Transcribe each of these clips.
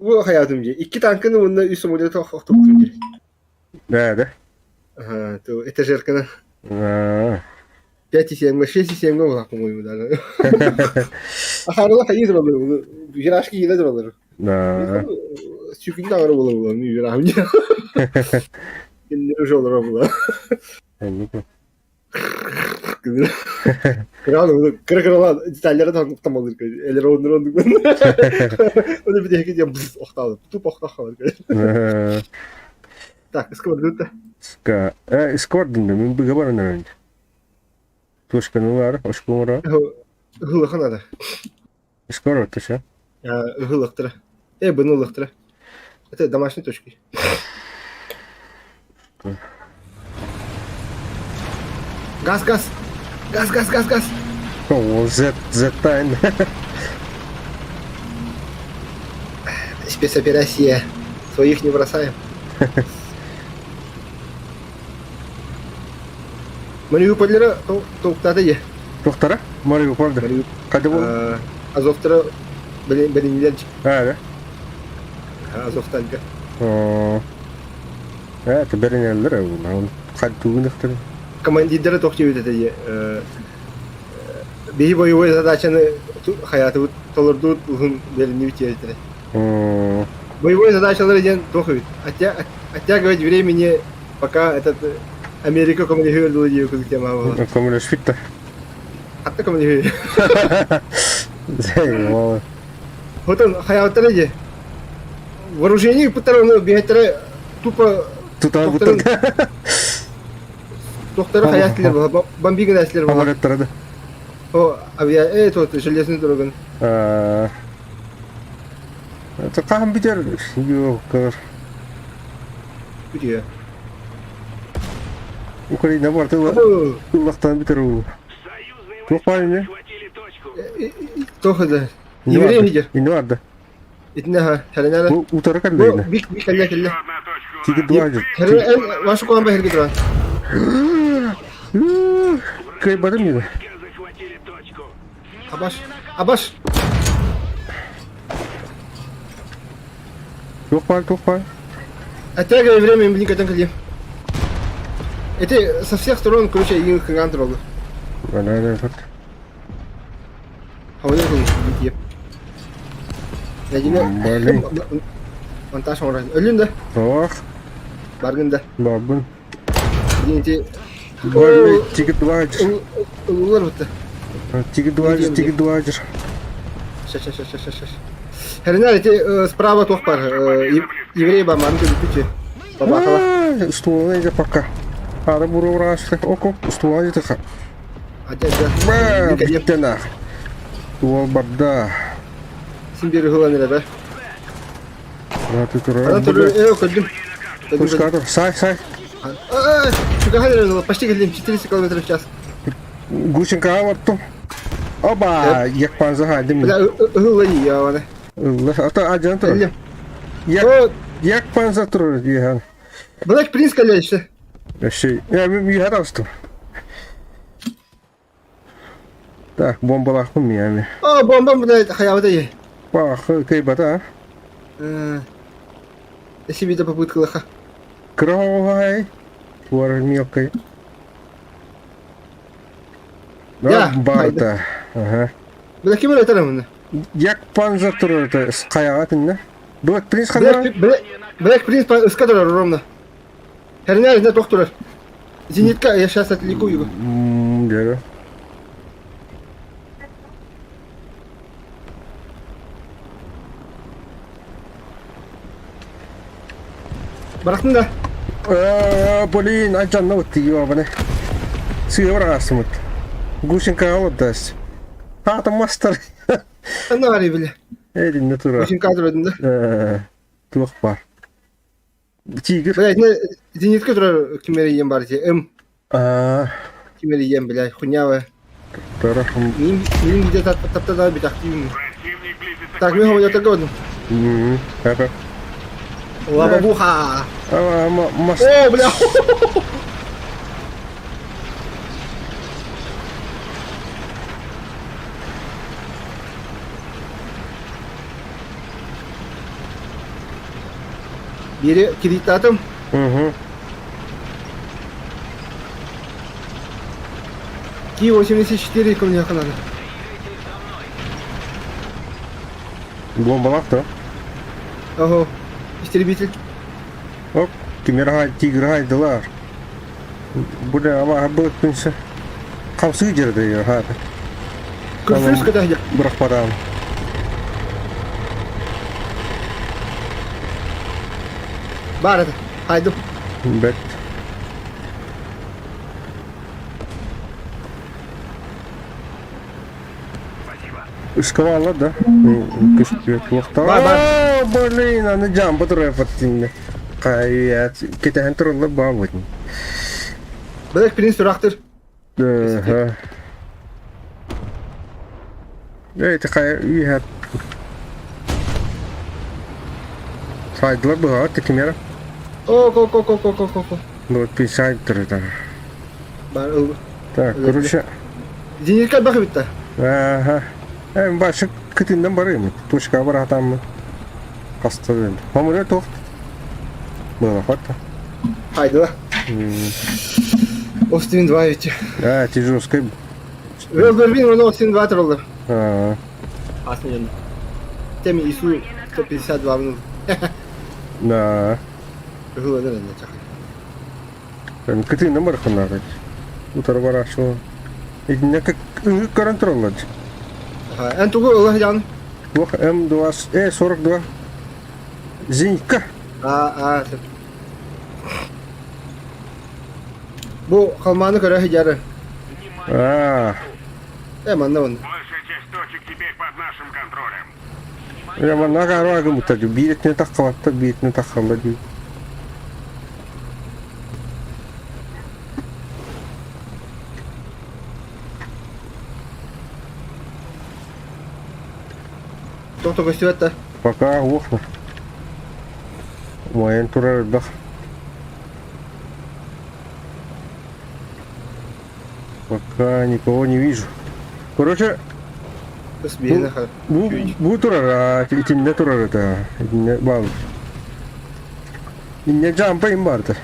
Бу хайаатым дии. Икки танканы уонна үс самолеты охтубутум дии. Да, да. Ага, то этажерканы. А. 5,7, 6,7 была, по-моему, даже. Ахарыла хайы туралар, вирашки киирэ туралар. Да. Сүкүн даҕары була була, ми вирахым Кинилер уже олоро була. Кыра-кыралаан деталлары тамалыр элероннор оннук. Оны битэһики диэн охтаалыр. Туп охтаахалар. Так, сквадрута. Ска, сквадрында мен быга баран өрөнд. Точканы бар, очкоңора. Ыһылахан надо. Скоро отыша. Ыһылыктыра. Бұны ылыктыра. Это домашние точки. Газ, газ! Газ, газ, газ, газ! О, Z, Z тайн. Спецоперация. Своих не бросаем. Мариупольлера толуктаата дии. Тохтара? Мариупольда. Қайда болды? Азовтара бэлинилэр А, да? Азовтальга. Это бэринэллэр тугунахтар. Командирдара тох диэбит этэ дии. Биһи боевой задачаны хаятыбыт толордубут уһун бэриннибит диэбиттэрэ. Боевой задачалары диэн туох эбит? Оттягивать времени, пока этот Америка коммуниһүөр дуу диэбит курдук тема буолар. Коммунист да. Хатта коммуниһүөр. Хотон хаябыттара дии. Вооружение ыппыттар ону биһэттэрэ тупо Тутаа бутан. Тохторо хайаастылар була, бомбигин әслер була. Самолеттары да. О, авиа, тот железный дороган. Это хаһан бүтэр? Yok, көр. Бүтүө. Украина бар тыллахтан бүтэр уу. Туох баар ини? Туох да. Еврей видер. Ини барда. Итинэ ха, хәренәле. Бу утары кэллэ. Бик бик кэллэ кэллэ. Тиги дуажыр. Хәрен вашу куан бахирги туран. Кайбарым мені. Абаш, абаш. Туох баар, туох баар. Оттягивай время, блин, катан кэлиэм. Это со всех сторон, короче, игин кыган тураллар. Ана, ана, Блин. Монтаж оҥорон. Өлүн да? Ох. Баргын да? Барбын. Динти. Блин, тигит дважыр. Улар бутта. Тигит дважыр, тигит дважыр. Ща, ща, ща, ща, ща, ща. Херня, эти справа туох бар. Еврей ба маны көбүппүчү. Бабахала. Ствола иде пока. Ары буру урашты. Око, ствола иде ха. Адя, Бүттен ах. Туол барда. Син бери хылан эрэ Аты тура. Ана туру, көрдүм. Пушкатор, сай, сай. Чугахан почти кэллим, 400 км в час. Гусенькаға баттым. Оба, якпанза хадим. Бля, ылла я Ылла, ата ажан тур. Як, якпанза тур дихан. Блэк Принц кэллэ Вообще, я юхар астым. Так, бомбалахпын миями. О, бомба, блядь, хаябыта е. Бах, кайбата. Себе попытка лоха. Кровай. Твор мелкой. Я, Барта. Ага. Бля, ким это равно? Як панза тур это каяга Блэк Принц хана? Блэк Принц с которой ровно. Херня, не доктор. Зенитка, я сейчас отвлеку его. Да. Барахтын да. Блин, ажанна вот ёбаный. Сыгра асмыт. Гусенька алып Ата мастер. Ана ари бile. Эдин натура. Гусенька алып да. Туох бар. Тигр. Блядь, не зенитка турар кимери ем бар М. А. Кимери ем, блядь, хуйнявая. Тарахым. Мин мин где таптада бит активный. Так, мы говорим это годно. Это. Лабабуха. О, бля. Биири кредиттаатым. Угу. Ки-84 ко мне надо. Бомбалаах да? Ого. Истребитель. Оп, кимер тигр хайдылар. Бу да абаһа былыт күнсэ. Хамсыы дьэрдэ хаата. Күрфүс кытаһдьа. Бырахпатаам. Бар это. Хайдым. Бэт. Ышкалалар да. Көстүбэт Бар, бар. О, блин, аны жампа турар фаттинне. Кайят, кетэһэн тураллар баабыт. Black Prince турактыр. Ага. Эй, такая үйэ. Сайдылар быһаҕа тикимера. О, ко ко ко ко ко ко ко. Вот писать турар. Бар ыл. Так, короче. Зенитка бах битта. Ага. Эм башы кытындан барыйм. Точка баратаммын. Хастырын. Хамыры тохт. Было хватит. Хайдыла. Остин 2 ведь. А, ти жесткой. Өлгөрбин оны Остин 2 тураллар. А, Асын Тем ИСУ 152 минут. Да. Ыһыланар энне чахай. Кытындан барахыннар. Утары барашыл. Итинне көрөн тураллар. Эн тугу ыла жан? Туох М2 Э42 Зенитка. А, а, Бу халманы көрө сылдьары. А. Э, манна манна. Большая часть точек теперь под нашим контролем. Я манна карага мутады. Биретне таккалатта, биретне таккалла дии. Тоқто көстүбэт да. Пока уохна. Умайан турар элбэх. Пока никого не вижу. Короче, бу, бу турар, итиннэ турар это. Итиннэ бал. Инне жампа им барды.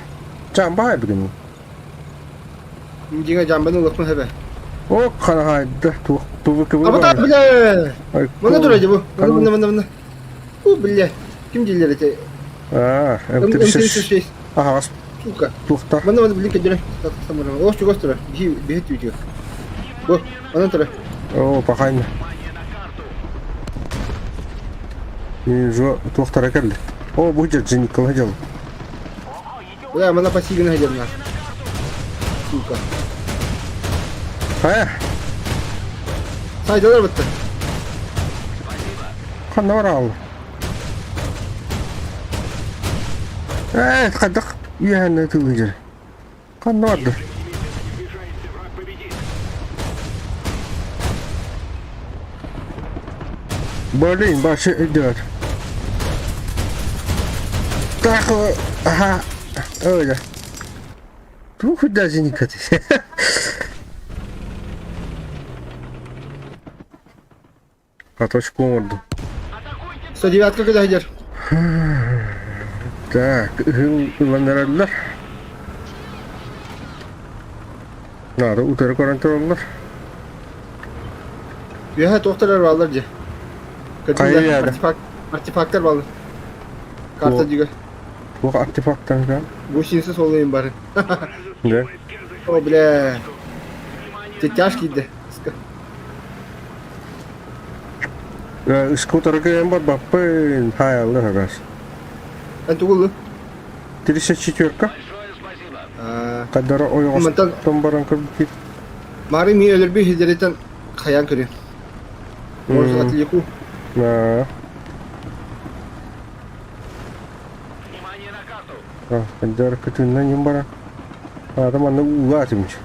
Жампа хайбыгын. Дьиҥэ дьаамбаны ылыахпын сөбө. О, хараһайда туох ПВК Абата, бар. бля! Манна турар дии бу. Манна, манна, манна, манна. У, бля. Ким дииллэр эти? А, М36. М36. Аһаҕас Сука. туохтар. Манна манна блин кэдэрэ. Олох чугас турар. Биһи биһи түүтүгэр. Бу, манна турар. О, пахайна. Жо туохтара кэллэ. О, бу дьэ Николай дьол. Бля, манна пассивный ядерна. Сука. Хайа, Сайдалар бытта. ханна бараалла? Ээ, хайдах үөһэннэ тылыдьар. Ханна барда? Блин, башы идет. Так, ага. Ой, да. Тух даже не катись. Каточку морду. 109-ка кыда сылдьар. Так, ыланнараллар. Надо утары көрөн тураллар. Үөһэ туохтар бааллар дьэ. Хайа Артефакт, артефактар бааллар. Карта дьигэ. Туох артефактан Гусеница суолуйун бары. Да. О, бля. Тяжкий киирдэ. Скутер кыайан барбаппын, хаайаллар арас. Эн тугулу? 34-ка. Кадара ойоҕостон баран көрбүт. Мары ми өлөрбү хидериттен хайаан көрү. Может, отвлеку. Кадара көтүннэн юм бара. Адам манна уулаатымч.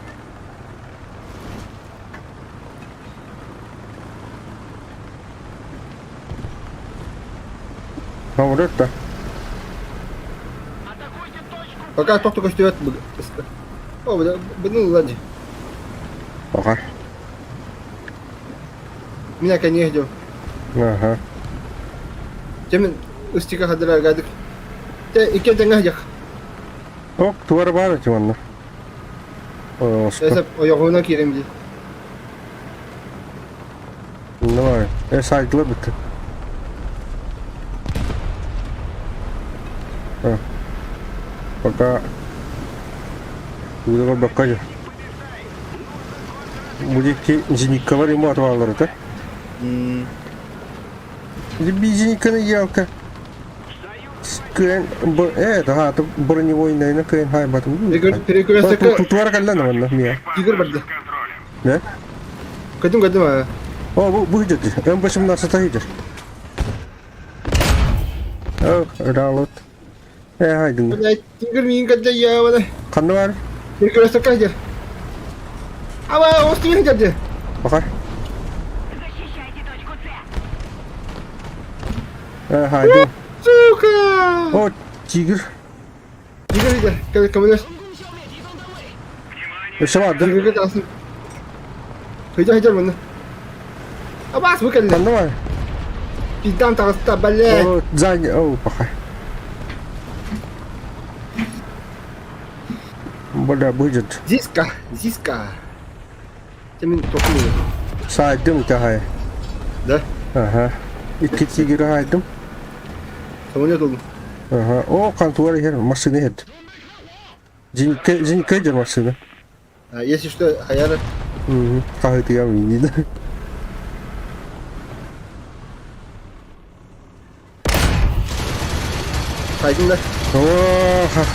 Хамырат да. Пока тохту көстүбэт. О, быны лади. Пока. Меня коней ждем. Ага. Темен устика хадыра гадык. Икки тэҥҥэ сылдьах. Ок, туора баар этим онно. Эсэп ойоҕуна киирэн дии. Давай, сайдылар бүттэ. Пока Уйдалар бакка же. Бу диэки зениткалар ему отваллар это. Зенитканы ялка. Кыайан это броневойнайна кыайан хайбатым. Перекрестокка Тутуара кэллэн манна мия. Тигр барды. Да? Көтүм көтүм а. О, бу бу хидер. М18 хидер. О, ралот. Э, хайдын. Блядь, тигр миин кэлдэ я бана. Ханна бар? Перекрестокка хидер. Аба, остуин хидер. Баха. Защищайте точку С. Э, хайдын. Сука! О, тигр. Тигр хидер. Көмөлөс. Өссө бар да? Тигрге тасын. Хидер хидер мына. Абас бу кэллэ. Ханна бар? Пиздан таҕыста, блядь. О, зань, о, баха. Бля, будет. Зиска, Зиска. Ты мин тохну. Саайдым таһай. Да? Ага. Икки тигр хаайдым. Самолет oldu. Ага. О, контуар иһэр, машина иһэр. Зенитке, зенитке иһэр машина. А, если что, Хаяра. Угу. Хаһытыйам иннин. Хайдың да? О, ха.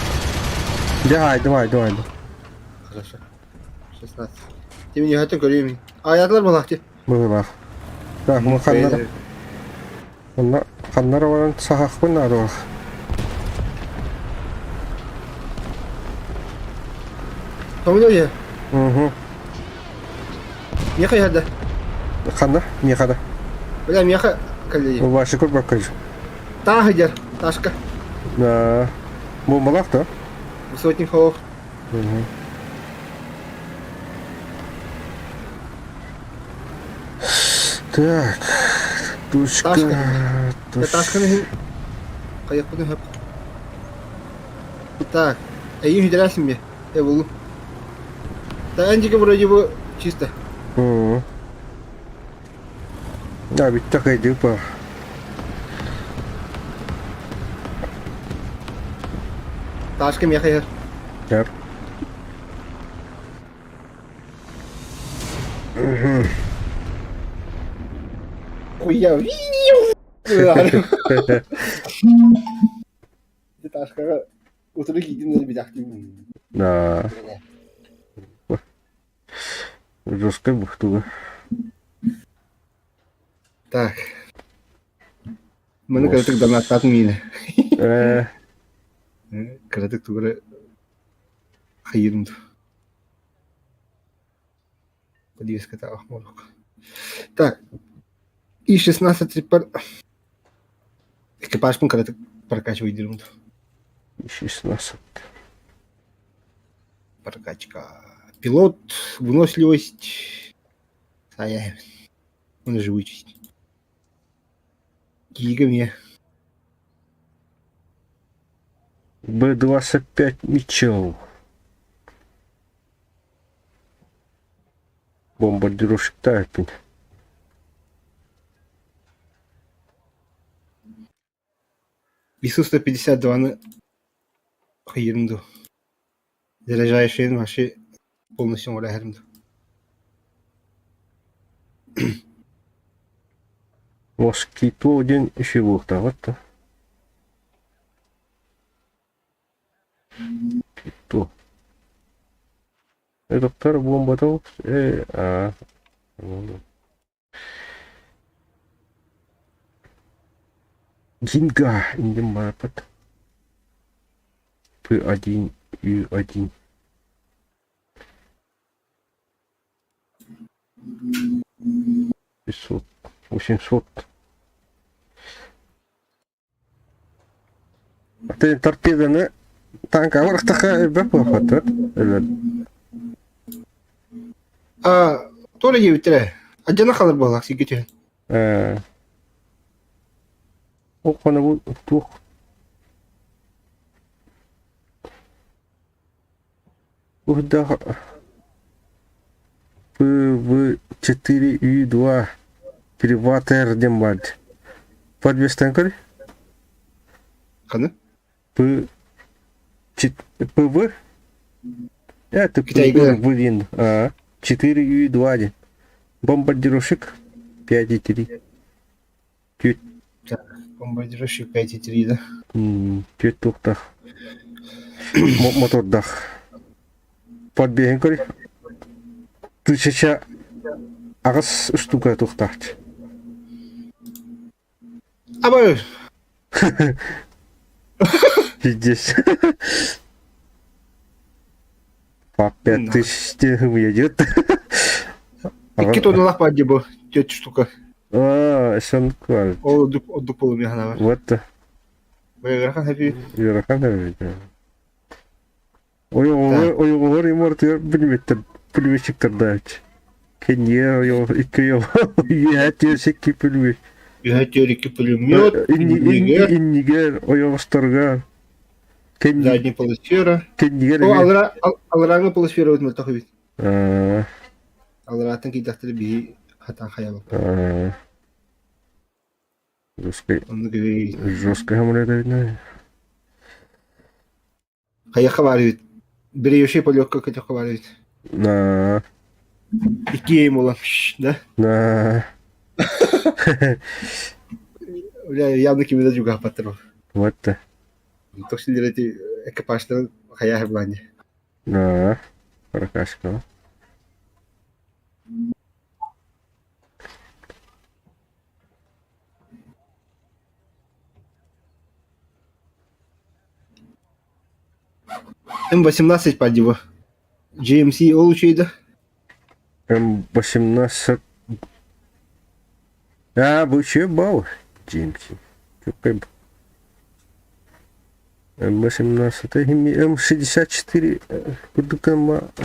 Дьэ, хаайдым, хаайдым, хаайдым. Хорошо. 16. Ты меня хотел көреймин. Аятылар болақты. Быһыылаах. Так, мы ханнара онно ханнара баран сахахпын наадалах. Томно я. Угу. Меха яда. Ханна, мехада. Бля, меха калли. Ваши курбаккаж. Тахадер, ташка. Да. Бомбалах да? Высотник холов. Угу. Так, тушка, Ташка. Ташканы хайахпытын хөп. Так, эйин хүдэрээсин бе. Э булу. Так, энжиге вроде бы чисто. Да, ведь так иди по. Ташка меха Yep. Хуя. Ташкаҕа утары киирдим да билэхтиим. Да. Жесткая бухтуга. Так. Маны кыратык донаттаатын миинэ. Э, Кыратык тугу хайырым Подвеска морок. Так. И 16 пар... Экипаж кыратык прокачивай дерун. 16. Прокачка. Пилот, выносливость. Сая. Он живучесть. Гига мне. Б-25 Мичел. Бомбардировщик Тайпин. Весу 152 на хайырымду. Заряжающий вообще полностью орэхэрымду. Москито один еще вот то. Кито. Доктор бомба то а. Гинга индемапат. П1 Ю1. 500, 800. Ты торпеданы танк аварахтаха элбэх буолбат А, тоже диэбиттэрэ. Адьана халар буоллах сиргэ түһэн. Э. Ол хона бу туох. Уһдах ПВ-4У2 Приватер диэн баар. Подвестан көр. Ханы? П ПВ? Это Китайга. ПВ, блин. А, 4У2 диэн. Бомбардировщик 5,3. Түөрт Так, бомбардировщик 5,3 да? Түөрт туохтаах. Мотордаах. Подбеһин көр. 1008 штука туохтаах. Абы! Пиздец. По 5000 выйдет. Икки тонналаах баар дии бу, түөрт штука. Аа, сон Ол ордук ордук буолуо санаабар. Вот. Ыарахан хэпи. Ыарахан эбит. Ойоҕоҕор ойоҕоҕор имортыгар пулеметтер пулеметчиктардааччы. Кэннигэ ойоҕо икки ойоҕо үөһээ түөрт икки пулемет. Үөһээ түөрт икки пулемет, иннигэр иннигэр ойоҕосторугар задний полусфера. Кэннигэр О, алра алрааҥы полусфера мөлтөх эбит. Алрааттан киирдэхтэрэ биһи хатан хайабыт. Жесткий Оннук эбит. Жесткая самолет видно. Хайахха баар эбит. Бреющий полёкка көтөххө баар эбит. На. Икки буолан, да? На. Бля, явно кими да дьугааппаттар. Вот. Тохсилер эти экипажтарын хайаа былаанньа. На. Прокачка. М18 падиво. GMC ол үчүйдэ. М18. А, бу үчүгэй бау. GMC. Чуккай. М18 М64 курдук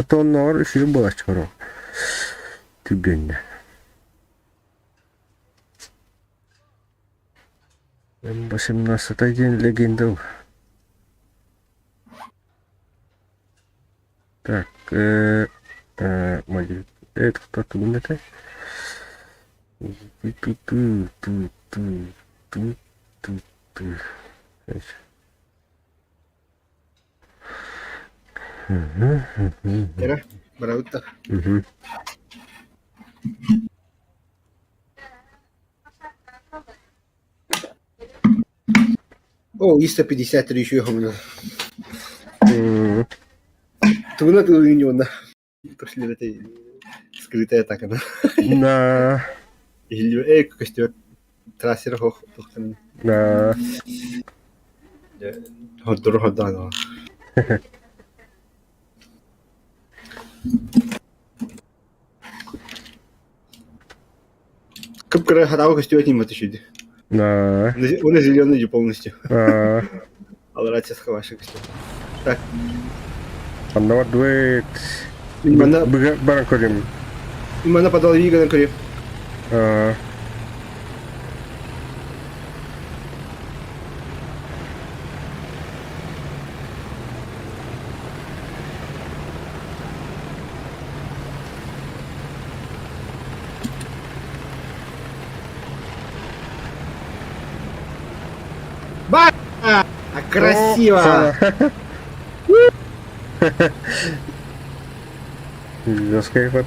тонноор үчүгэй буолааччы түргэннэ. М18 диэн легенда Так, это тугун этэй? Ту-ту-ту-ту-ту-ту-ту. Эрэ, барабыт да. О, 353 еще хомуна. Тугуна тылын уонна Тохсилер этэй скрытая атака да. На. Иһиллибэ көстүбэт трассера хоох тохтон На. хордору хордаан Кып-кыра хараҕа көстүбэт ньымата үчүгэй. На. Уонна зеленый же полностью. Аа. Аллараа часхабаша көстөр. Так. Ханна бардыбыт? Манна Быга баран көрүм. Манна подолви гынан көрүм. Аа. Ба! Красиво! Жесткий ход.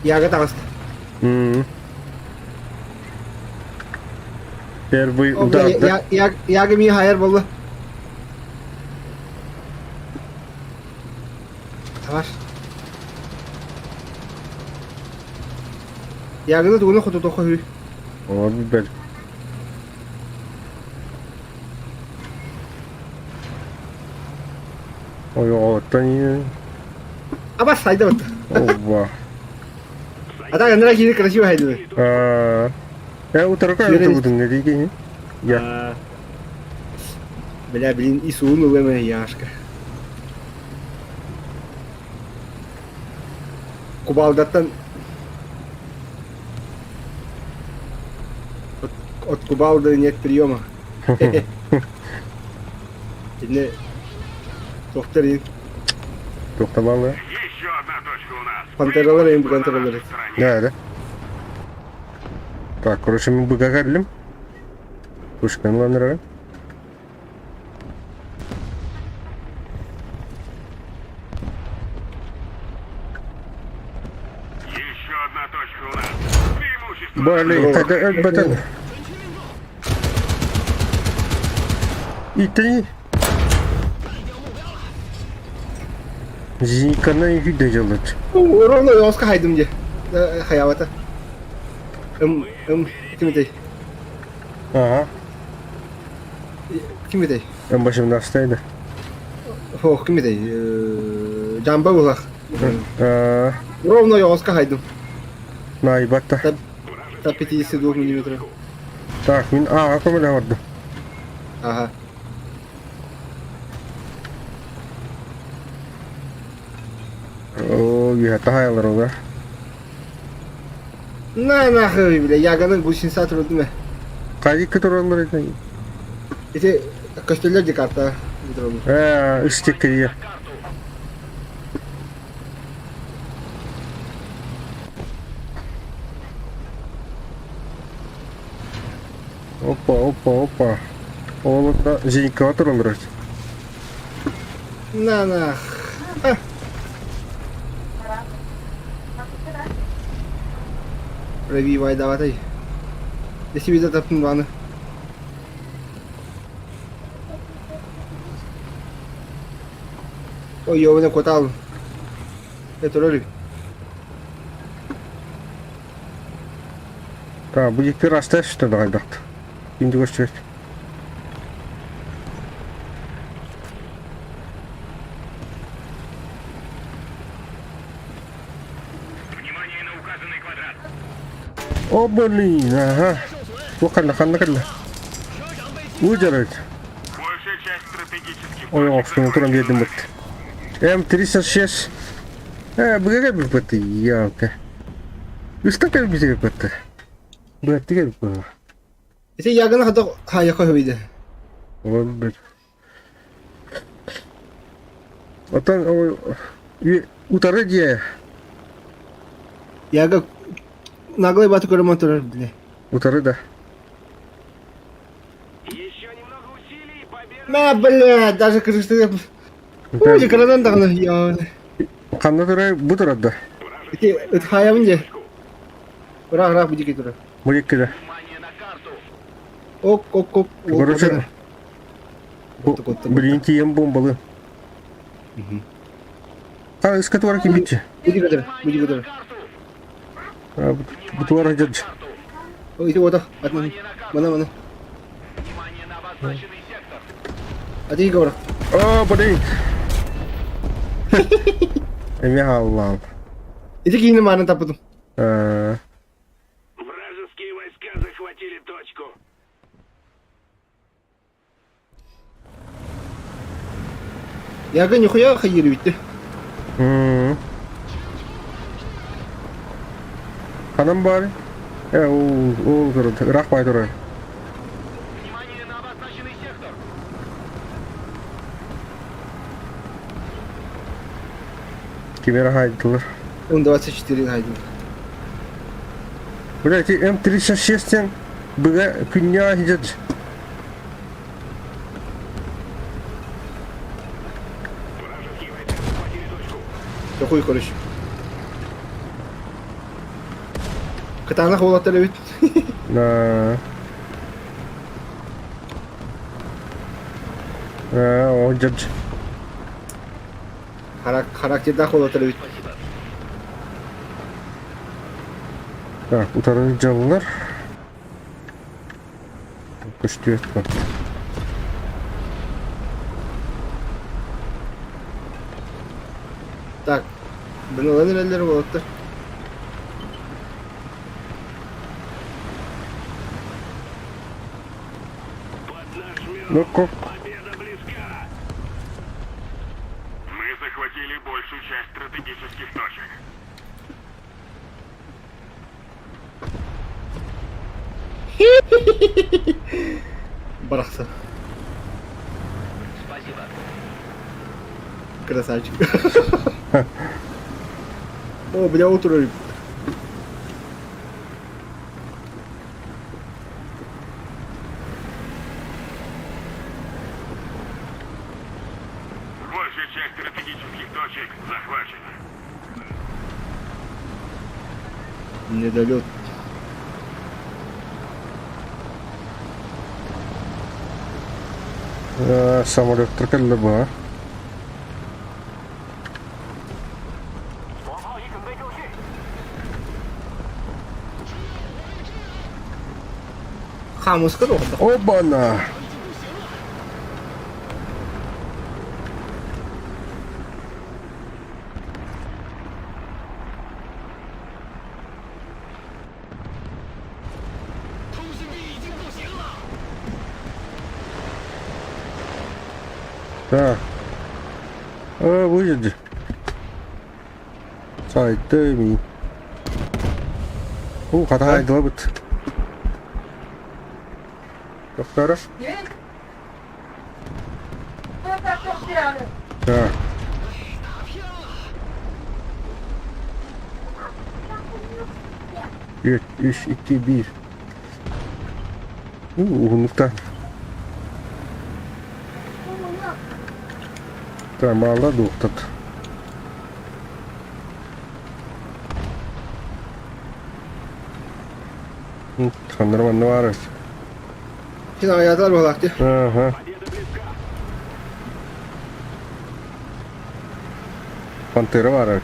Яга таҕыста. Первый удар. Яга ми хайар буолла. Табар. Яганы тугуна хоту хүү. Ол бэл. Ой, оттон Аба сайда бат. Ова. А так андра кири красиво хайды. Аа. Э, утарка утубутун диги. Я. Бля, блин, и суун улеме яшка. Кубалдаттан от, от кубалды нет приема. Итини туохтар иин Туохтабаалы? Еще одна точка у нас. Пантералар иин Преимущество на пантералар. нашей стороне. Да, да. Так, короче, мин быга кэллим. Пушканы ылан эрэрим. Еще одна точка у нас. Преимущество Блин, когда өлбөтөн. Итини. Зиникана үйдө жылыт. Ровно оска хайдым де. Хаябата. Ым, ым, ким этэй? Ага. Ким этэй? Ым башымда астайды. Ох, ким этэй? Жамба булах. Ровно оска хайдым. Наибатта. Та 52 миллиметров. Так, мин ааҕа көмөлөһө бардым. Ага. Оо, үөһэ таһаайалар ол На нахуй, бля, яганы гусеница турдум э. Хайдикка тураллар эти? Ити көстөллөр ди карта. Ээ, үстеккирия. Опа, опа, опа. Ол да зениккаҕа тураллар На нах. А. Пробивай давай. Я себе затопну ванну. Ой, ёбаный котал. Это ролик. Так, бу дьикти растешь что даҕайдахт. Инди көрсүбэт. Внимание на указанный квадрат. О, блин, ага. Туох ханна ханна кэллэ. Удержать. Большая часть стратегических Ой, точек охсун туран биэрдим быт. М36. Э, быга кэлбит ялка. Үстэ кэлбит быт. Быатты кэлбит. Ити яганы хата хайака хөйдө. Ол бит. Отон утары дие. Яга наглый баты көрөмөн турар биле. Утары да. Еще немного усилий, победа. На, бля, даже крышты. Ой, экрандан дагы я. Ханна турар бу турар да. Ити ыт хаябын же. Ыраах ыраах бу диэки турар. Бу диэки да. Ок, ок, ок. Короче, Блин, тиийэн бомбалы. А, из которого кибитчи? Буди көтөр, буди көтөр. Бутуара дядь. Ити ота, атман. Мана, мана. Ати говор. О, блин. Эми халлаан. Ити киһини маанын таппытым. Вражеские войска захватили точку. Яга нихуя хайыр битти. Ханан баар? Э, ол ол турар, ыраах баай турар. Внимание на обозначенный сектор. Ким эрэ хаайдылар. М24 хайдым. Бля, ити М36 диэн быга күннээх иһдьэ Такой, короче. Кытаанах уолаттар эбит. Да. Э, о, дьэ. Характердаах уолаттар эбит. Так, утары дьаллар. Көстүөт бар. Так, быналан эрэллэр уолаттар. Ну, как? Победа близка. Мы захватили большую часть стратегических точек. Барахсан. Спасибо. Красавчик. О, бля, утро. Большая часть стратегических точек захвачена. Недолет. Самолеттар кэллэ баа. Хаамыска да Оба-на! Так. А, выйди. Сайты ми. Уу, хатаайдылабыт. Доктора? Так. Үс, икки, биир. Уһуннуктан. Тамала дуохтат. Ханнар манна баар. Син аҕыйаатылар буолаах дии. Ага. Пантера баар эбит.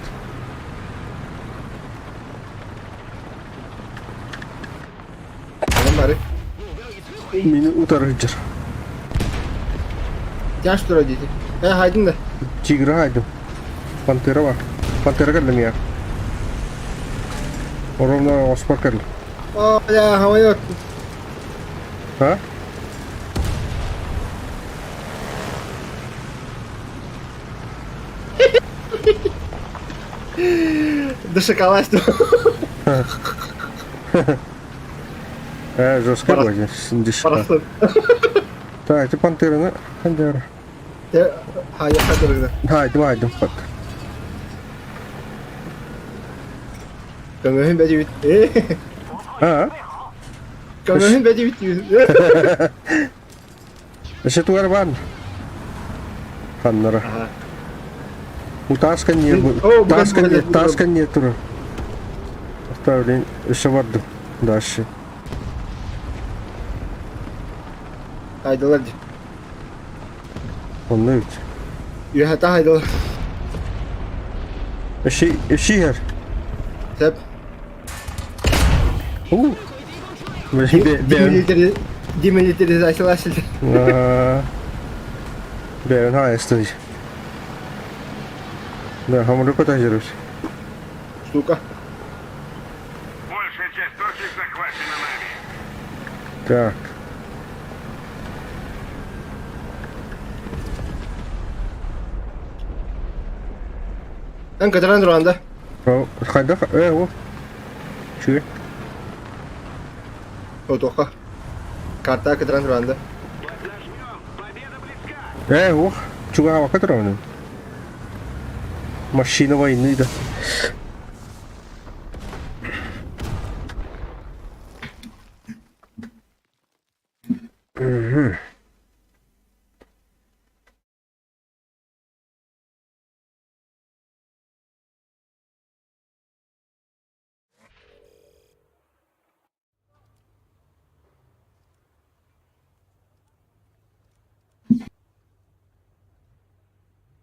Онон бары. Мини утары сылдьар. Тяж турар диэти. Э, хайдын да. Тигры хайдым. Пантера бар. Пантера кэллэ миэхэ. Ровно оспор кэллэ. О, бля, самолет. А? Дошикалась. Э, жестко будет. Парасın. Так, ты пантераны. Пантера. Хайа хатырыгда. Хайдым, хайдым. Көмөһүн бэдибит. А? Көмөһүн бэдибит. Өссө тугар баар. Ханнара. Тааска не тааска не тааска не турар. Оставлен өссө бардым. Дальше. Хайдылар дии. Онно эбит. Үөһэ хайдылар. Өссө өссө иһэр. Сөп. У. Бэйэн Демилитаризациялаах Бэйэн хаайыстый. Да, хамыры көтө Штука. Большая часть точек захвачена нами. Так. Эн кытаран туран да. Хайдах? Э, о. Чү. Отуохха. Карта кытаран туран да. Э, о. Чугаабакка турабын. Машина войны да. Угу.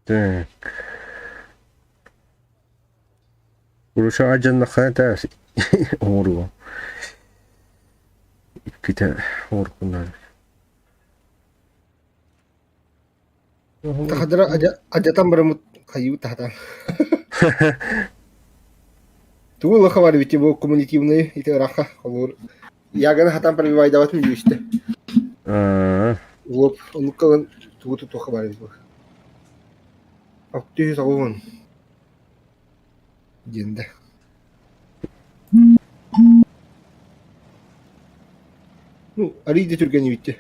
Так. Уруша адьаннаххына тээс оҥоруо. Иккитэ оҥорбуннар. Тахадара адьатан бараммыт хайыы тахатан. Тугу лоха бар бити бу коммунитивный ити ыраха холуур. Яганы хатан пробивайдабатын дүүстэ. Лоп онуккалын тугу тутуха бар бит бу. Ак түһү саҕуһун. Диэн да. Ну, арый да түргэн эбит.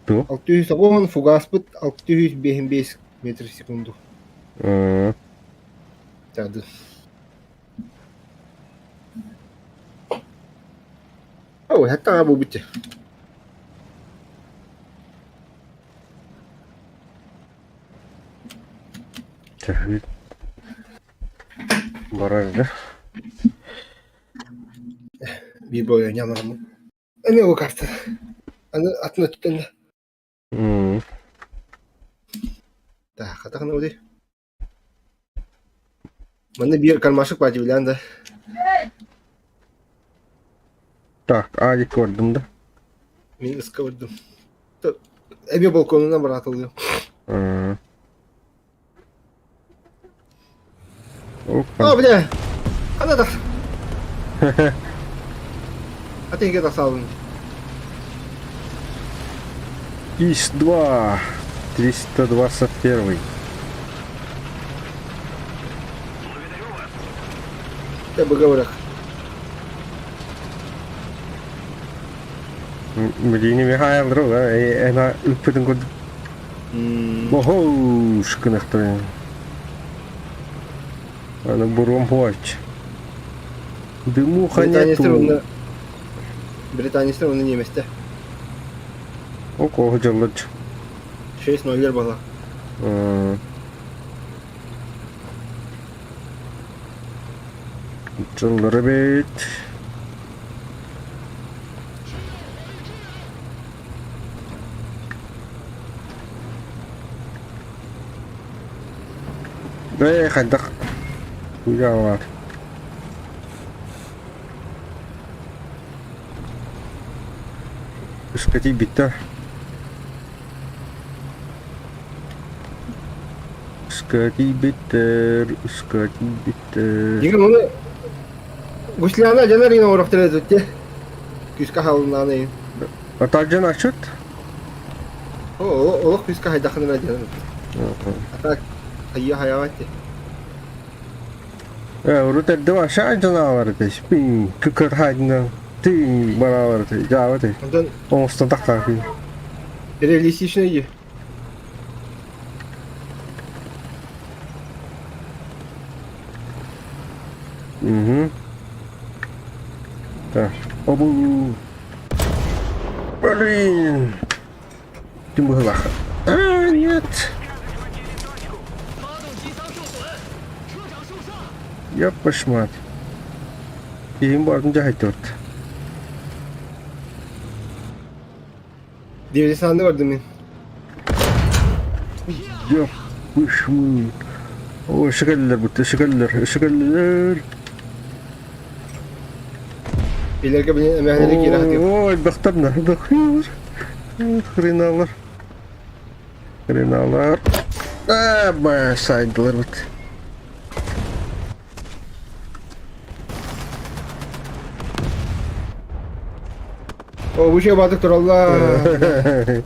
Туох? 690 фугаспыт 655 метр в секунду. Тады. Ой, хаттаҕа буолбут Чэ, барар да. Биир бойо ньамараммыт. Эмиэ бу карта. Аны атын өттүттэн да. Так, хатахына уди. Манна биир кармашек баар дьиблээн да. Так, Алик көрдүм да. Мин ыска бардым. Эмиэ балконунан бараатылыам. Опа. О, бля! Ана да. А ты где тахсаалын? ИС-2. 321. Я бы говорю. Билиини Михаил друга, ena үппүтүн курдук. Охоо, шыкынахтар. Аны бурум хуач. Дымуха Британецтер нету. уонна Британецтер уонна немецтэр. Окоо дьоллоч. 6-0 была. Дьоллор эбит. Ээ, хайдах Куйаалаат. Ыскатыйбиттэр. Ыскатыйбиттэр, ыскатыйбиттэр. Дигин ону Гусляна дьонор оҥорохторо эбит Күүскэ хаалыннаҕына Атаажан ачыт? Олох күүскэ хайдаххына дьонор. А так хайа хайаҕа Э, урут эрдэ вообще дьанаалар этэ. Пин, кыкырхайдынан, тыын бараалар этэ. Дьаабы этэ. Онтон Оҥостон тахтаах реалистичный дии. Угу. Так. Обу. Блин. Ты могла. А, нет. Я пошмат. Киһим бардым дьаһайдыбыт. Диверсанты бардым мин. Я пышмы. О, шекеллер бутты, шекеллер, шекеллер. Билэргэ билин эмээхинэри киирэ сатыыр. Ой, бахтарна, бахтар. Хреналар. Хреналар. А, ба, сайдылар бут. О, бу şey батык тураллар.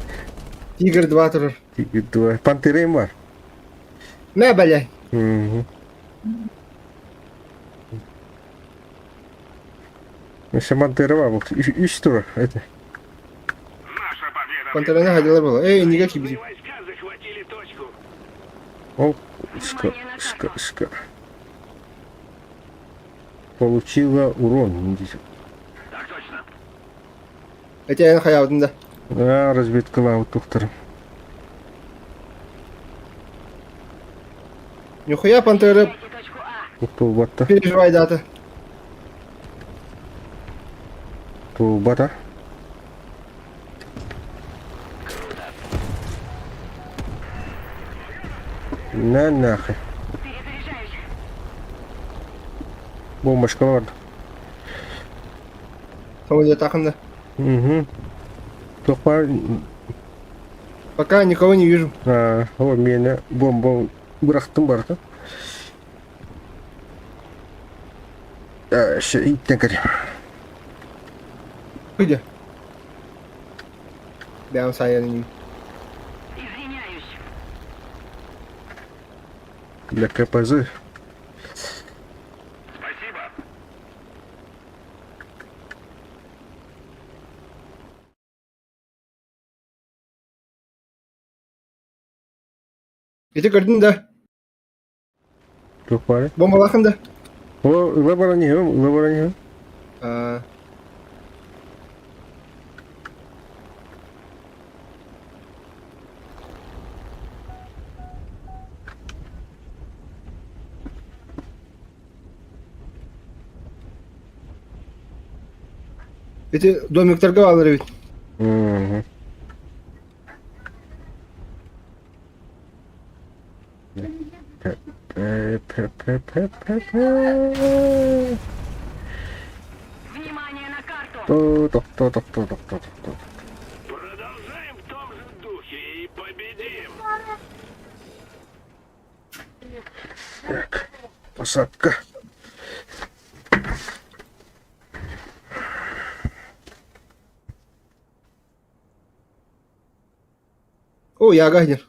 Тигр 2 турар. Тигр 2. Пантерем бар. Мэ бэлэ. Угу. Өссө Пантера бар. Үс тура. Это. Наша победа. Пантераны хайдалар буолла. Эй, иннигэ киирбитим. Войска захватили точку. Ол ска, ска, ска. Получила урон. Так точно. Эти эн хайаабытын да. А, разведкалаабыт тухтарым. Нихуя Пантера Защищайте точку А. Туолбатта. переживай дата. Туолбата. На нахуй. Перезаряжаюсь. Бомбочка бар. Самолет да. Угу. Тохпа Пока никого не вижу. А, о, мені бомба бырахтым барда. Ще иттен көр. Где? Бэм сайын. Извиняюсь. Для КПЗ. Спасибо. Ити көрдүн да? Туох баарый? Бомбалаахын да? О, ыла баран иһэм, ыла баран иһэм. Аа. Ити домиктарга баалар эбит. Мгм. Внимание на карту! Тохто, тохто, тохто, тохто. Продолжаем в том же духе и победим! Так, посадка. О, яга диэн.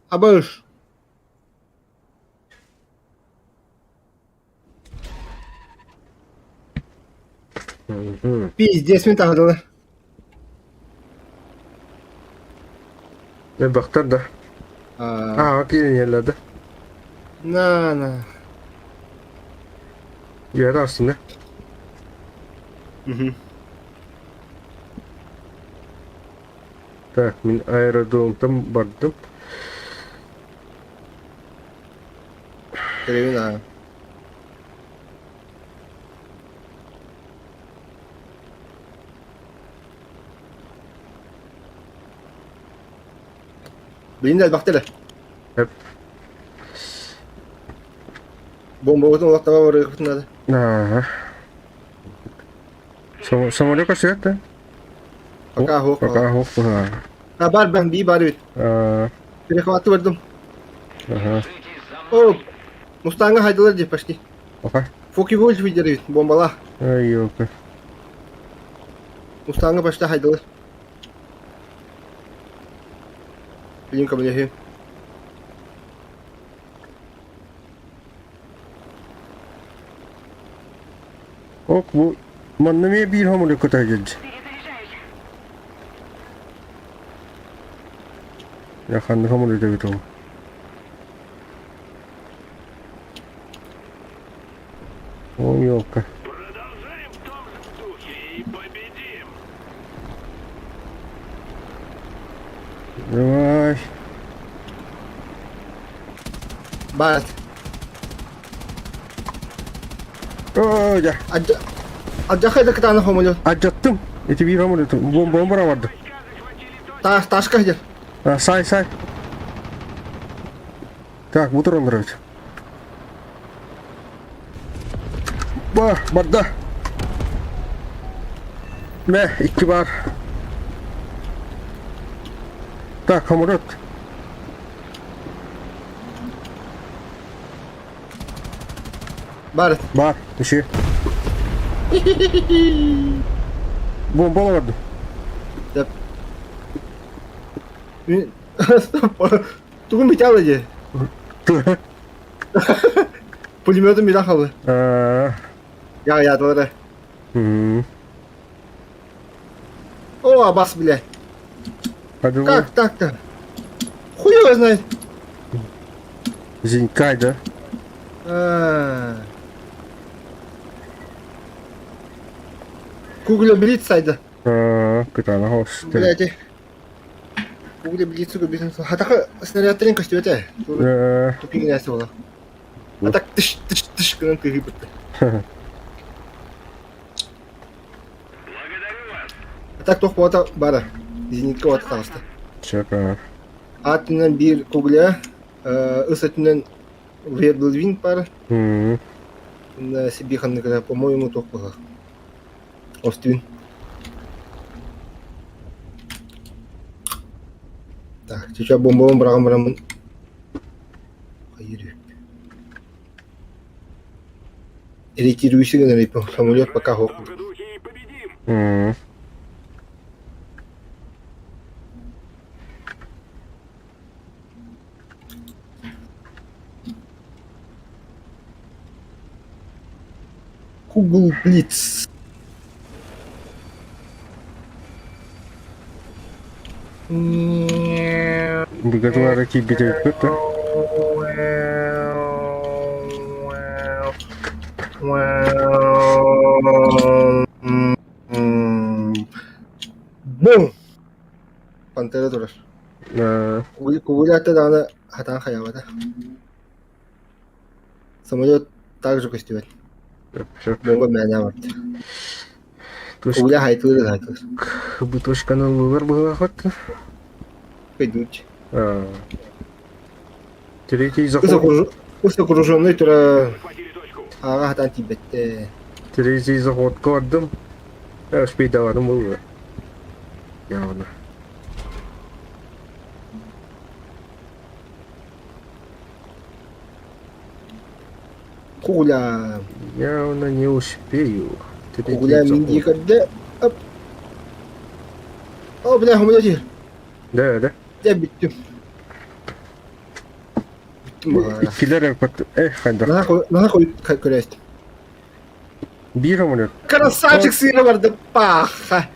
Абыш. Пиздец мин таһдылар. Элбэхтэр да. Аа, киирэн иһэллэр да. На, на. Үөрэ астына. Так, мин аэродромтан бардым. Көрөбүн аа. Билин да элбэхтэр. Эп. Бомбабытын олох таба барыахпытын наада. Ага. Самолет көрсүөт да? Пока суох. Пока суох быһаа. А бар бан бии бар эбит. Перехваты бардым. Ага. О, Мустанга хайдылар дии почти. Пока. Фоки Вольф видер эбит, бомбала. Ай, ёлка. Мустанга почти хайдылар. Билин көмөлөһүм. Ок, бу манна эмиэ биир хомурук көтө сылдьар. Перезаряжаюсь. Я ханна хомурук эбит ол. О, елка. Продолжаем в том же духе и победим! Давай. Баар. О, дьэ. Алдьархай да кытаанах хомуйу. Алдьаттым. Ити биир хомурук. Бомба барды. Таас тааска сылдьар. Сай, сай. Так, бу тураллар эбит. Ба, барда. Мэ, икки бар. Так, хомурут. Бар. Бар, иши. Бомба олорду. Деп. Тугун бүтэ дии. Пулеметом билэ хаалла. Я ядылары. О, абас, блядь. Как так-то? Хуй его знает. Зинькай, да? Кугля Блиц сайда. Кытаанах оҕус. Блядь. Кугля Блицу көбүтүн. Хатаха снарядтарын көстүбэтэ. Тупик нәрсе буолар. А так тыш тыш тыш гынан тыһыйбытта. Благодарю вас! А так туох буота бара. Зенитка уота таҕыста. Чэпэ. Аат өттүнэн биир кугля, ыс өттүнэн Верблвин пара. Сиби ханныгара, по-моему, туох быһах. Остүн. Так, сейчас бомбабын быраҕан бараммын. Хайыр Ретируйся гынан самолет пока В том же духе и победим! Кугл Блиц. Быгатылара киирбит эбиппит да. Бум! Пантера турар. Кугуляты даҕаны хатаан хайаабата. Самолет также көстүбэт. Бомба мээнэ барда. Кугуля хайтылыр да хайтылыр. Бутушканы ыллылар быһыылаах Пойдут. Третий заход. Ус окруженный тура ааҕа хатаан тиийбэттэ. Третий заходка бардым. Успейдаваным было. Явно. Кугуля. Явно не успею. Кугуля мин дии көрдө. Оп. О, бля, хомуна Да, да. Дьэ бүттүм. Бүттүм баҕара. Иккилэр э хайдах. Наһаа хойут көрөөстүм. Биир самолет. Красавчик сыына барда паха.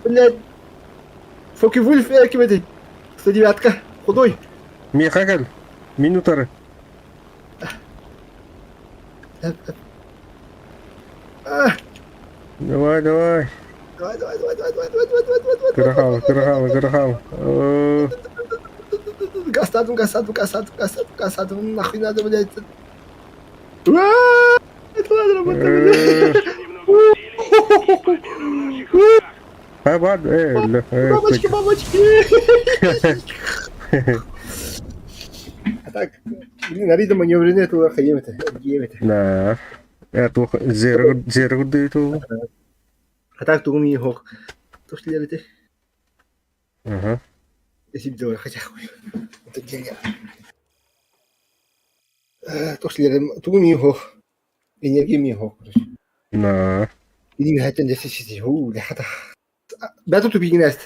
Блядь. Фоки-Вульф эркибети. 109-ка. Худой. Миэхэ кэл. Мин утары. Давай, давай. Давай, давай, давай, давай, давай, давай, давай, давай, давай. Кыра хаал, кыра хаал, кыра хаал. Гастадым, гастадым, гастадым, гастадым, гастадым, нахуй надо, блядь. Это надо работать, блядь. Бабочки, бабочки! А так, блин, арида маневренный это хаемete, гемете. Да. Это зеро зеро дыйту. А так тугум и хок. То что лерите? Ага. Если бы хотя хуй. Это гениально. То что лерим тугум и хок. Энергия ми хок, короче. Да. Или хатен десе сиси. Ху, хата. Бәту тупигин эст.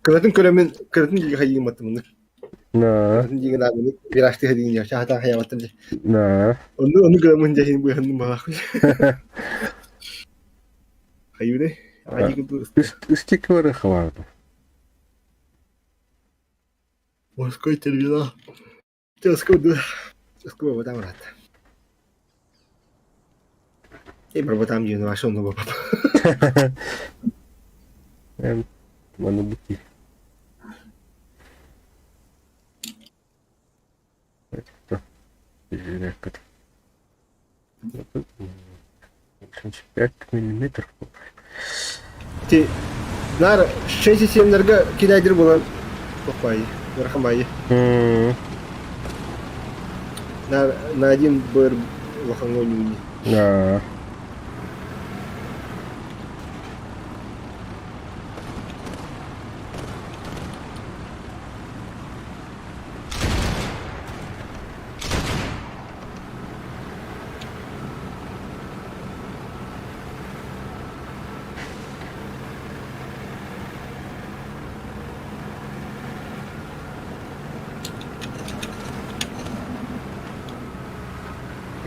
Кыратын көрөмүн, кыратын диги хайыгын баттым. Да. Кыратын диги нагыны вирашты хайыгын я. Хата хаябаттым. Да. Ону ону көрөмүн жахин буяхын балак. Хайыны. Айыгын ту. Үстик бары хварды. Морской терминал. Телескоп, телескоп вот там рад. И там не нашел нового папа. Маны бути. 5 миллиметров. Ти нар 6,7-лерге кидайдыр булан тохпайы, верхамайы. На на один бр лохангони. Да.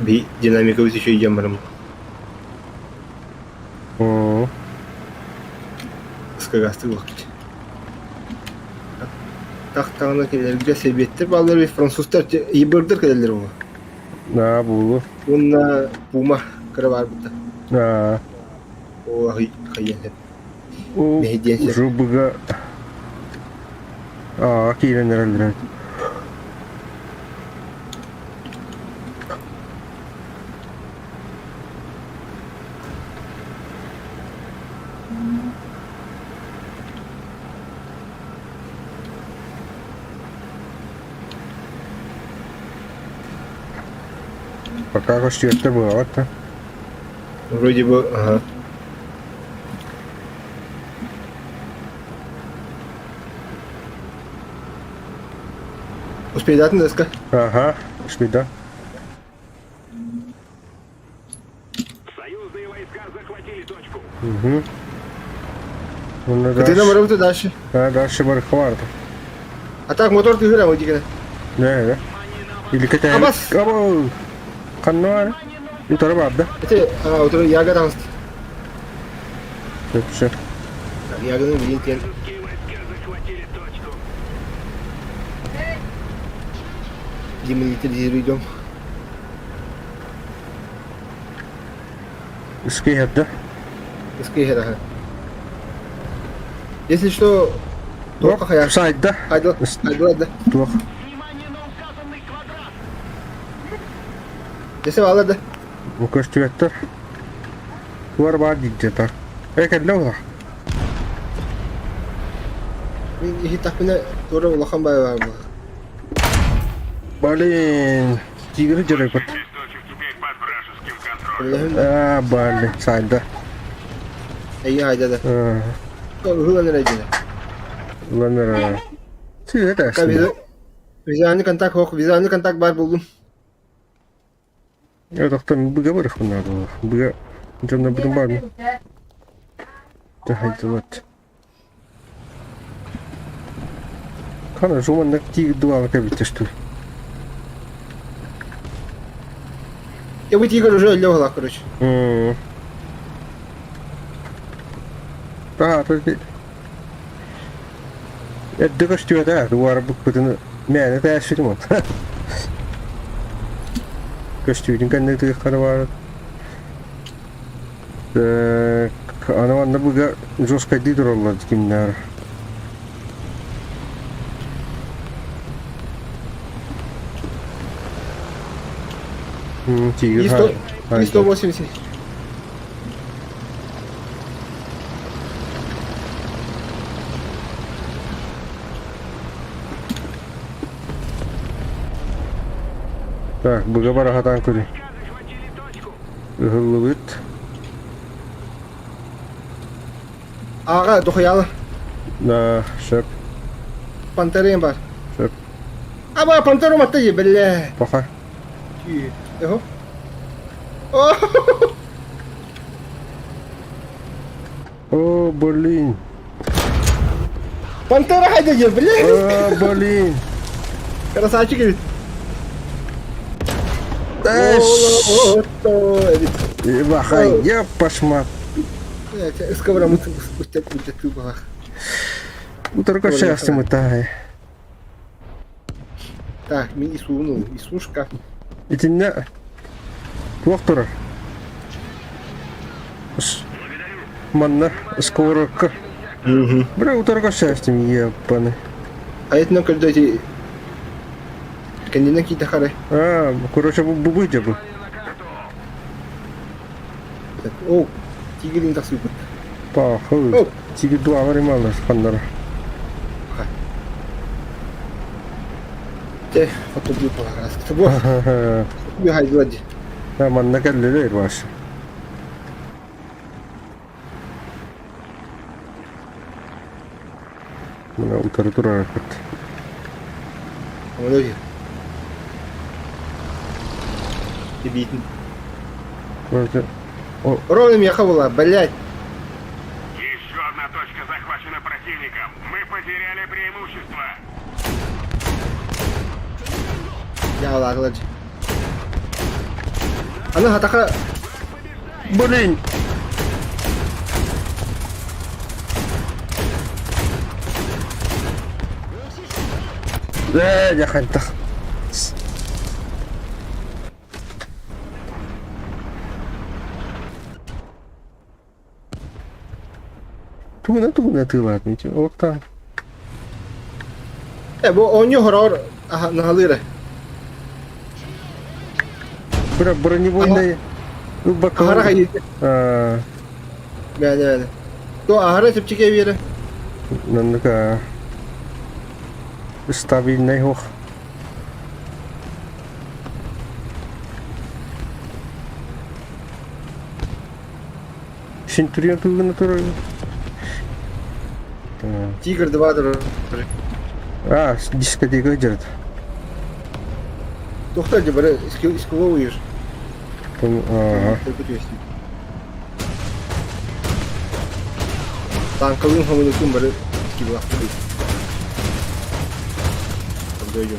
Би динамика еще идем барым. Скагасты вакыт. Тахтағына келерге себеттер балалар бит француздар ебырдыр келелер ол. Да, булу. Онна пума кыра бар бутта. Да. О, хайен. О, жубыга. А, киирен эрэллэр. Пока көстүөттэр буолаҕыт да. Вроде бы, ага. Успейдатын доска? Ага, успейда. Союзные войска захватили точку. Угу. Ты нам работу дальше. Да, дальше бархварда. А так мотор ты гыра одигene. Да, да. Или кете. Абас. Або. Каннар. Утары барда. Это, а, утары яга таҕыст. Сөп, сөп. Ягоны билин тиэн Вражеские войска захватили точку. Демилитаризируйдем. Искиһэр да? Искиһэр аха. Если что, туохха хайа? Сайда. Хайдыл, хайдыл да. Туох. Внимание на указанный квадрат! Десе баалар да. Бу көстүбэттэр. Туар баар диирдэ так. Э кэллэ ула. Мин иһиттэхпинэ туора улахан баай баар буолар. Блин, тигры дьарыйбыт. Шесть точек теперь под вражеским контролем. Үлэһин Аа, блин, сайда. эйи хайда да. Аа, Ыһылан эрэ дьиэ. ылан эрэ. Сыыһа Ка визуальный контакт ох, визуальный контакт баар буллум. Отохтон быга барыхпын наада. Быга дьонно бүтүн баар. Хайдылат. Хана жуманнык тигр дуала кэбиттэ что ли? Я бы тигр уже өллө буолла, короче. Аа, Эрдэ көстүбэтэ, уарбыкпытын мээнэ тээсситим от. Көстүүтүн кэннэ тыахтара баар. Так, аны манна быга жесткайдыы тураллар кимнээр. Тигр И 180. Так, быга барахатаан көрүй. Ыһыллыбыт. Аҕа, дохуяла. Да, сөп. Пантерин бар. Сөп. Аба, пантеру матта биллэ. Пока. Эхо. О, блин. Пантера хайда же, блин. О, блин. Красавчик эбит. Бахай, я пошмат. Ыскабырамыт устят бах. Утарга счастье тай. Так, мин исуунул, исушка. Итиннэ туох турар? Манна сковородка. Бля, утарга счастье ебаный. А это нам когда эти кэннинэн киитэ хары. А, короче, бу бу бу. О, тигрин тахсыппыт. Пахы. Тигр дуалар ималар ханнара. Те, фотобью паларас. Бу хайдыла ди. Манна кэллилер баш. Мына утары турар кыт. Оно Битин. Ровно меха была, блядь. Еще одна точка захвачена противником. Мы потеряли преимущество. Я ладно. Аны хатаха... Блин! Ээ, я хантах. Тугуна тугуна тыылаатын олохтоон. Э, бу оонньуу хороор наһалыыра. Бра бронебойный Аһара хайыты. Бэне бэне. То аһара чэпчэки биэрэ. Нанныка стабильный хох. Сентурион тугуна турар. Тигр 2 турар. А, дискотека дьэрт. Тохтор дьэ бары искуба уйр. Ага. Танкалыын хомунукун бары скиллаахтар. Дойдум.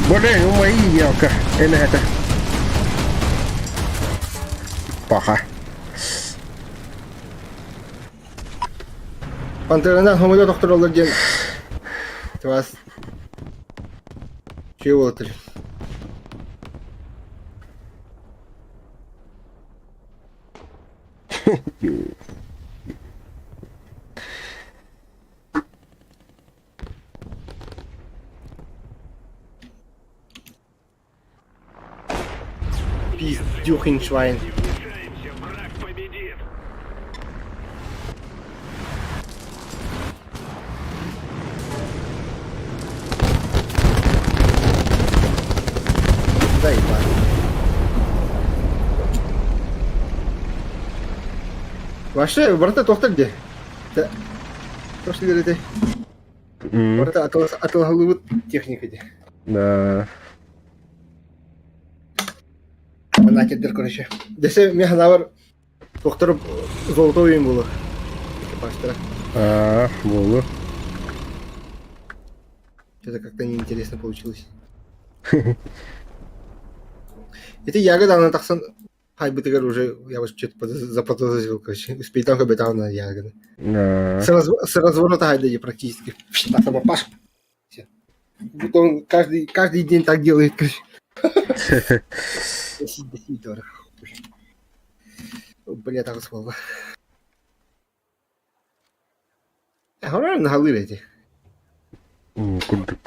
Блин, умайыы елка. Эмэһэтэ. Паха. Пантеранан хомойо тохтороллор диэн Тывас Үчүгэй буолар. Пиздюхин швайн. Не вмешаемся, враг победит. Да, ебать. Вообще, барыта тохтор дии. Тош диэри Барыта атылаһыллыбыт техника дии. Да. Манакердер, короче. Десе мен ханабар тохторуп золотой им было. Экипажтара. А, буолу. Что-то как-то неинтересно получилось. Это ягода, она тахсан хайбытыгар уже я вот что-то заподозрил, короче. Успейтан хабетан ягода. Да. С, раз, с разворота хайда практически. Так, сама паш. Будто он каждый день так делает, короче. Бля, так слово. Хоррор наһалыыр эти. Курдук.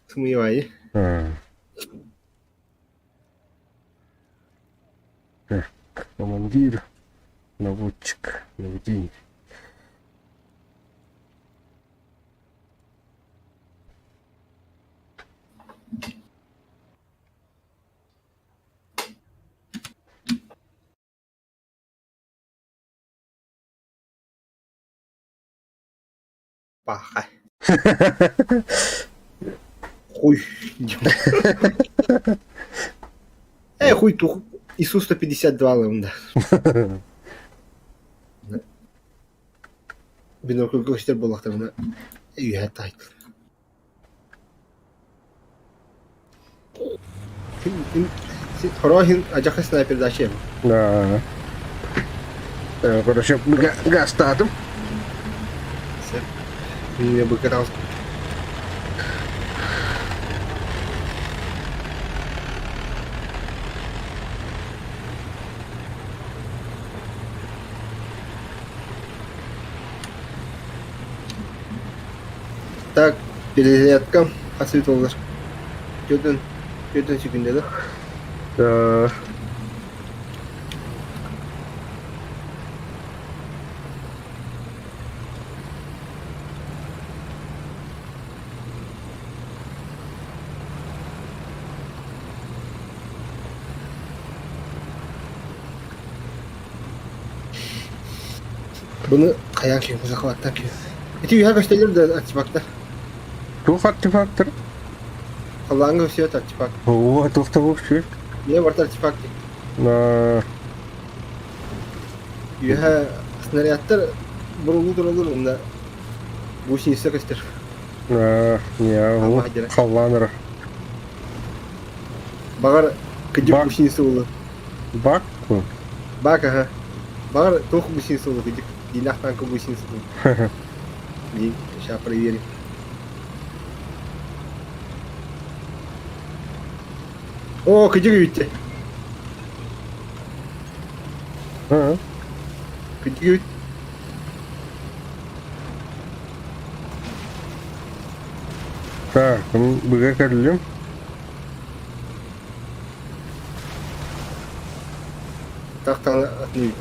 Сымыйбай. Так, командир, наводчик, наведение. Паха. Хуй. Э, хуй тух. Иисус 152 лымда. Бинокль көстөр буоллахтарына үөһэ таайт. Хорохин адьаха снайпердача Да. Короче, гастатым. Мне бы катался. Так, перезарядка осветлалар. Түөртүн, түөртүн секунда да? Да. Бұны қаян күйін захваттан күйін. Ити үһэ көстөлөр да артефактар. Туох артефактор? Халлааҥҥа все это артефакт. О, туох да вообще. Не барта артефакт. На. Үһэ снарядтар бурулуу тураллар уонна гусеница көстөр. На, не, халлаанара. Баҕар кыдьык гусеница буолар. Бак? Бак, аха. Баҕар туох гусеница буолар кыдьык. Диинах танка гусеница буолар. Дии, сейчас проверим. О, кыдьык үтте. Кыдьык үт. Так, быга кэллим. Тахтаны атны.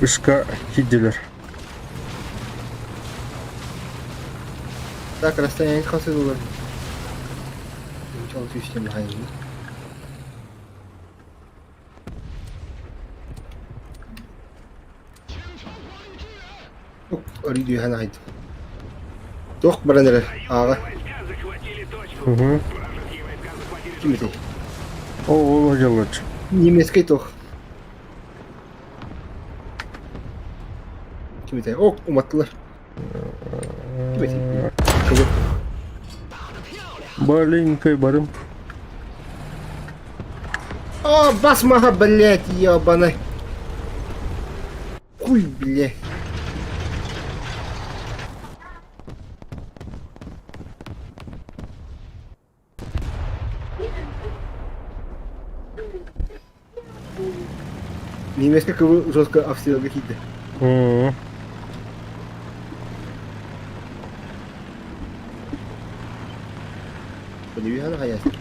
Ыска киирдилэр. Так, расстояние хасы булар. Начало системы хайны. Арыйдуйхан айт. Туох баран эрэр ааҕа Угу. ким этэй? О, ол дьаллач. Немецкий туох. Ким этэй? О, уматтылар. Ким этэй? Кыбы. Маленькой барым. О, басмаха, блядь, ебаный. Хуй, блядь. Немецкий кыбы жестко обстрелга киирдэ. Подивиһаны хайасын.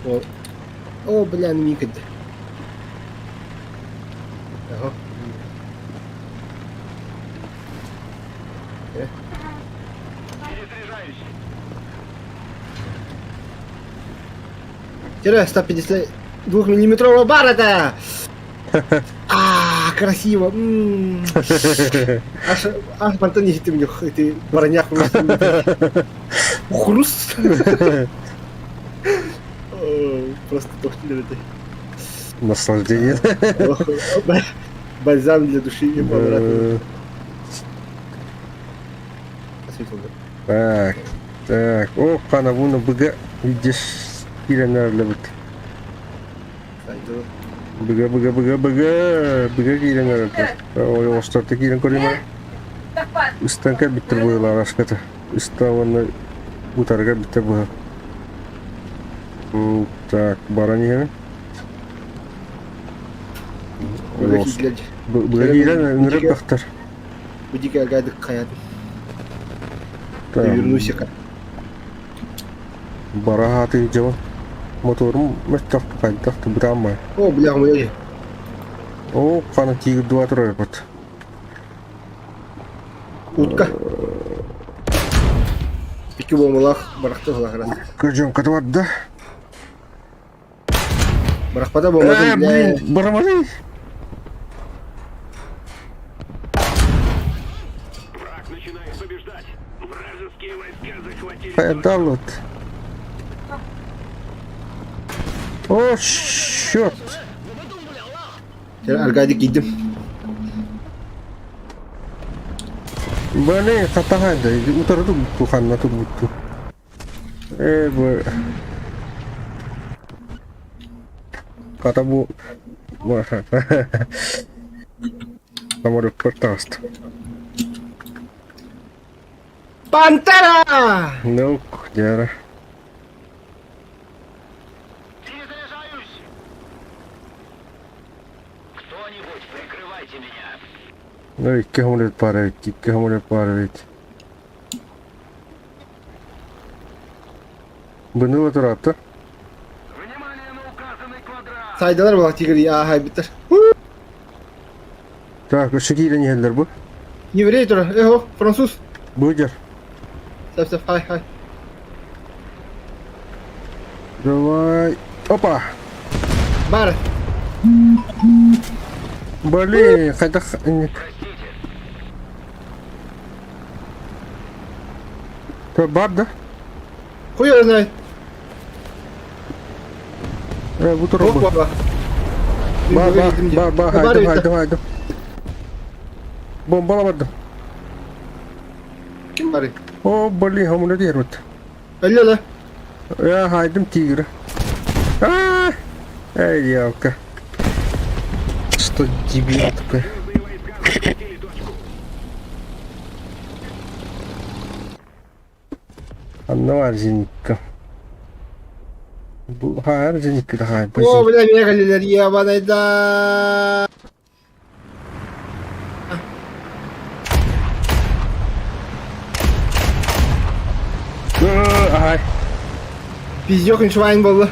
О, о, бля, мин кырды. Ага. Тире 152 миллиметрового баррета! А, красиво! М. Аж, аж мантан иһитим ити бараньях Хруст! Просто тохтилер это. Наслаждение. Бальзам для души и обратно. Так, так. О, хана буна быга видишь киирэн эрэллэбит. Быга, быга, быга, быга, быга киирэн эрэллэр. Ой, оҕустарта киирэн көрүмэ. Ыстанка биттер быһыылаах аската. Ыста уонна утарыга биттер быһа. Так, баран иһэбин. Быга киирэн ыҥырып тахтар. Будика агадык хаятын. Вернусь-ка. Бара ааты дьабын. Моторум мөлтөх хайдах бытааммай. О, бля, мы О, хана тигр дуа турар эбит. Утка. Икки буомалаах барахта ылахырас. Көжөм катыбарда. Бырахпата буолбатын, бля. Блин, бараманы. Враг начинает побеждать. Вражеские войска захватили Дал вот. О, черт! Аркадий киирдим. Блин, хатаһа да, утары турбутту, ханна турбутту. Э, бу... Хата бу... Самолет таҕыста. Пантера! Ну, дьара. Перезаряжаюсь! Кто-нибудь, прикрывайте меня! Ну, икки самолет баар эбит, икки самолет баар эбит. Быныла тураатта. Внимание на указанный квадрат! Сайдалар буолла тигр ааһай биттер. Так, өссө киирэн иһэллэр бу. Еврей тура, эхо, француз. Быдьар. Сап сап, хай хай. Давай. Опа! Бар. Блин, хайдах... Бар да? Хуй его знает. Э, бу Туох тура бу. буолла. Ба, ба, ба, ба, Бар хайдым, эбит. хайдым, хайдым. Бомбала бардым. Ким бары? О, блин, хамына диэрбит. Өллө да. Я хайдым тигры. А, Эй, ялка. Что дебил такой. Союзные войска захватили точку. Анна зенитка. Хайар зенитка да хай. О, бля, мегалилер, ебаный да. Ай. Пиздёхин швайн буолла.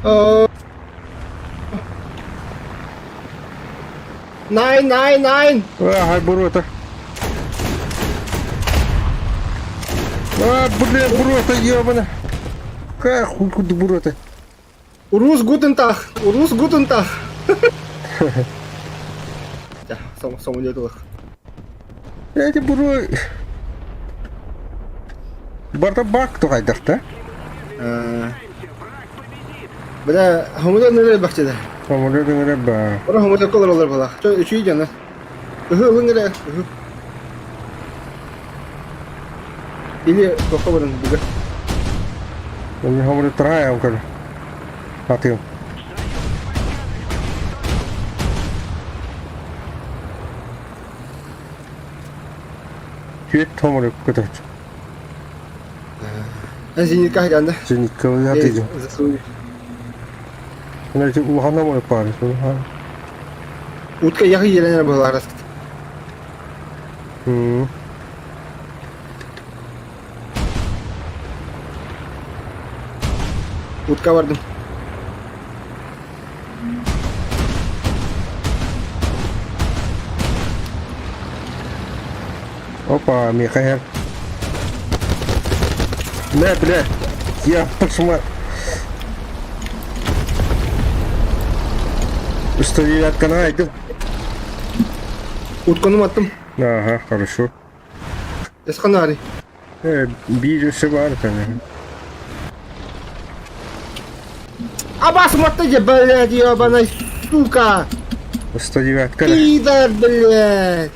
О. Nine, nine, nine! Ай, бурута. А, блин, бурута, ебана. Как хуй куда бурута? Урус guten Tag! Урус guten Tag! Дьэ, самолет ылах. Эти буру... Барта бак тугайдахта. Бля, самолет нөрө бахчада. Самолет ыҥырар баа. Ора самолекка олороллор балаах. Чо үчүй дьоно. Ыһы ылыҥ эрэ, ыһы. Или туохха баран бүгэ. Эмне самолеттар аайам көр. Атыым. Түөрт самолет көтөт. Зенитка хайганда. Зенитка атыйдым. Мына улахан самолет баар. Утка яхы еленер быһалар Утка бардым. Опа, Михаил. На, бля, я пошла. 109 айдым. Утканым аттым. Ага, хорошо. Эсханари. Биир өссө баар этэ. Абас матты блядь, ебаная сука! 109-ка. Пидор, блядь!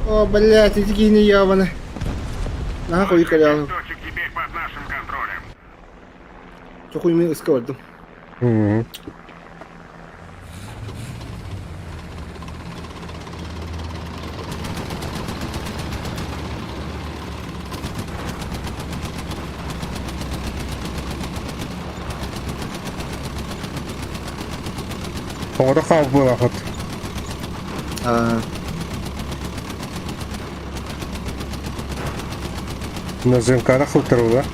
О, блядь, эти гини ебаные. Нахуй корявый. Точек теперь под нашим контролем. Чохуй мен ыска бардым. Оҕото хаалбыт Назымкара хылтырыла.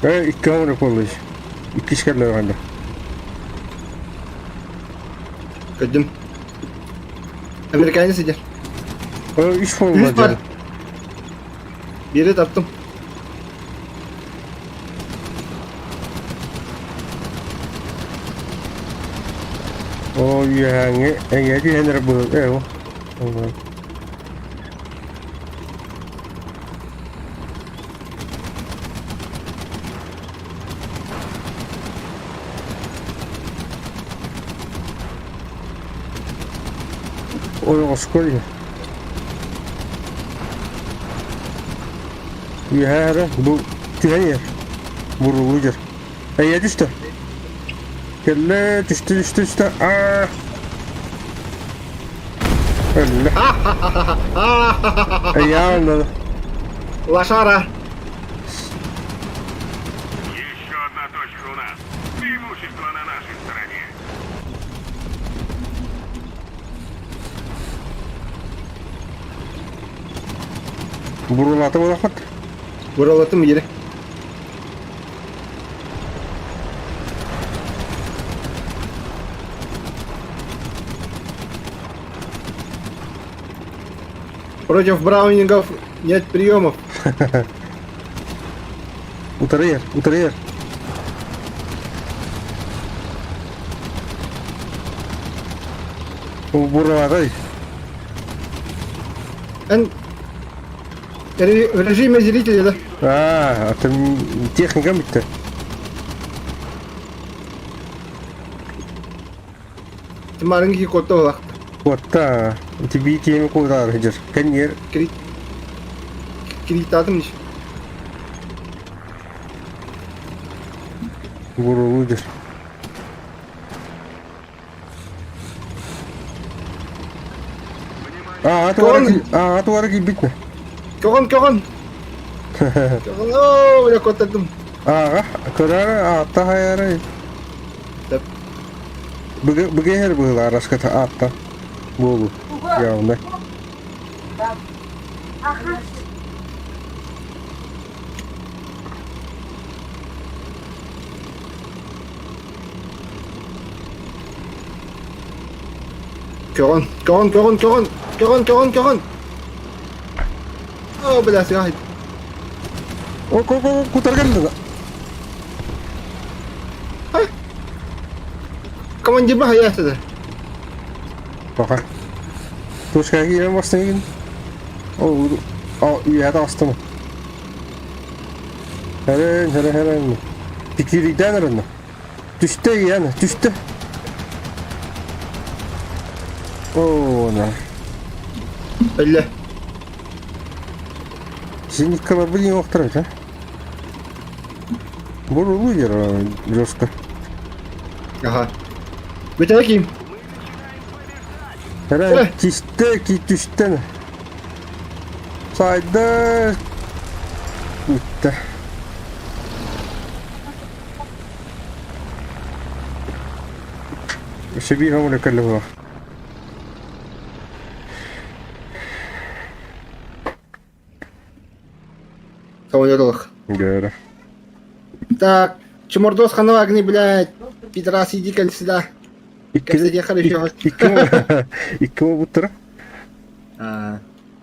Э, икки оҥоро буолла Иккис кэллэҕинэ. Көрдүм. Американец сидер. Үс буолла Үс бар. Бири таптым. Оо, үөһээҥҥи эҥээ түһэн эрэ быһыы ээ Ойоҕоско Үөһээ эрэ бу түһэн иһэр. Бурулуу дьэр. Эйэ түстэ. Кэллэ түстэ түстэ түстэ. Аа. Өллө. Эйэ алла. Лошара. Еще одна точка у нас. Преимущество на нашей стороне. Бурулата буолахпыт. Буралатым yeri. Против браунингов нет приемов. Утарыйар, утарыйар. Бурулатай. Эн в режиме зрителя, да? Аа, атын техника бүттэ. Тымарыҥ куотта буолах. Куотта, ити бии киһини куотаары сылдьар. Кэнниэр Кириитаатым дии. Бурулуу дьэр. Аа, аа, туора киирбит нэ. Көҕөн, көҕөн! Көҕөн, оо, бля, куоттардым. Ааҕа, көрөөрө, аатта хайаары. Быгы, быгы иһэр быһыылаах араската аатта буолу явно. Көҕөн, көҕөн, көҕөн, көҕөн, көҕөн, көҕөн, көҕөн! Оо, бля, сыһа О, ко, ко, кутарган да. Командирба хайаатыда. Пока. Точка киирэн бастыҥын. Ол үөһэ таҕыстым. Хэрэн, хэрэн, хэрэн. Тикиридээн эрэнэ. Түстэ ийэн, түстэ. Оо, на. Өллө. Зениткалар билин охтор эбит, а? Бурулу дер жестко. Ага. Бүтэ ким? Хэрэн, кисте, ки түстэн. Сайда. Үттэ. Өссө биир оҥоро кэллэ буолар. Самолет Говорю. Так, Чумордос ханна огни, блядь. Пидорас, иди-ка сюда. Кстати, хорошо. Икки буттара. А.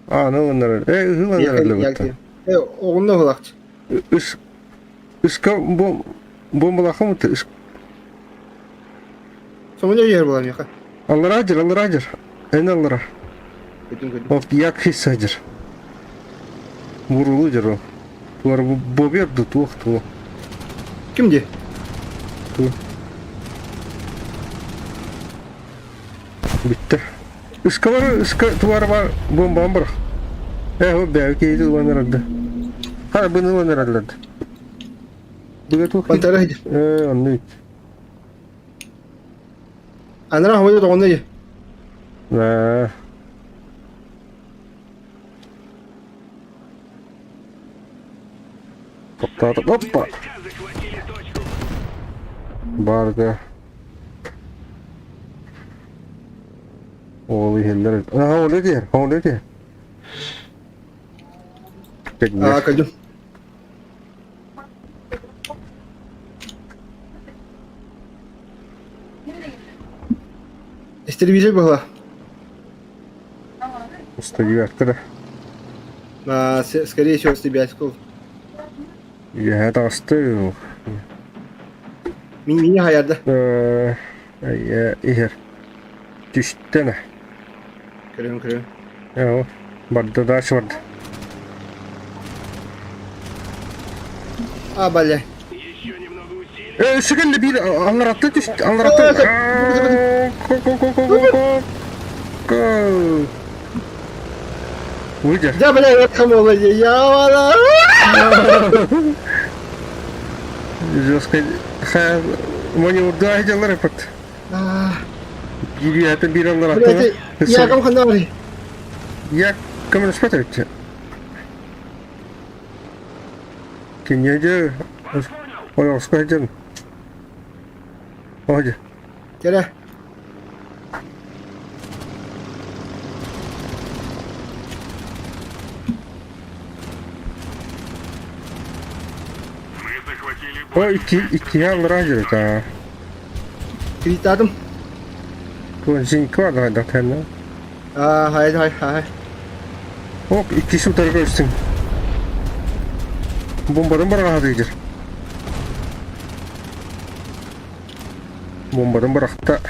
А, ну оннор. Э, ыһыланар бутта. Э, оҕунна ыһылахчы. Үс Үскэ бомбалаахым Соҥунньа иһэр буолан миэхэ. Аллараа дьэр, аллараа дьэр. Эн аллара. Көтүн көтүн. Ол як хисса дьэр. Бурулу дьэр ол. Туар бобер ду туох туо. Ким дии? Ту. Бүттэ. Ыскалары ыска туара бар бомбам бар. Э, ол бэйэ кейди ылан эрэлдэ. Хара быны ылан эрэллэрдэ. Пантера сылдьар. Ээ, оннук. Анараа хомойдо тоҕонно дии. Ээ. Топтаата. Оппа! Баарга. Ол иһэллэр. Аа, ол диэр, ол диэр. Аа, көрдүм. Телевизор была. 109 А, скорее всего, с Лебядьков. Үөһэ таҕысты. Мин мини хайарда. Иһэр. Түстэн. Көрүм көрүм. Ээ, барда дальше барда. А, бля. Э, секунда биир алларатта түст, алларатта. Ко-ко-ко-ко-ко. Выйдешь? Да, бля, я хамола, я Жестко. Ха, маневрда дьаллар эппит. Биир биир алларатта. Я ком ханнары. Я көмөлөспөт эбит. Киньэдэ ойоҕоско сылдьан. Оһо Кэлэ. Мы захватили О, икки иккиһэ аллараа дьиэбит аа. Кредитаатым. Зинка баар хайдах Аа, хай хай хай. Ок, иккис утары көрүстүҥ. Бомбарын быраҕа сатыыр. Бомбарын бырахта.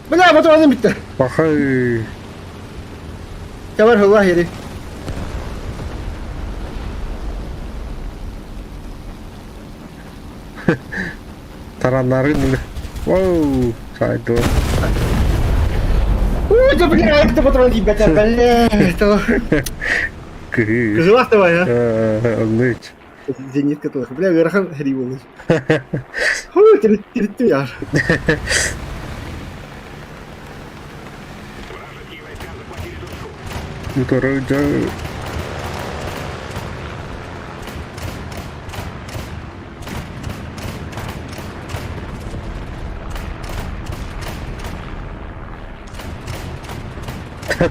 Бля, патроным бүттэ. Пахай. Кабар хылла хери. Тараннарын. Воу, сайду. Ой, да бля, это патрон ебать, бля. Это Кыһыы. Кыжылах давай, а? Оннук. Зенитка тылах. Бля, ыарахан хери буолуш. Ой, тиритти яр. Утары дьэ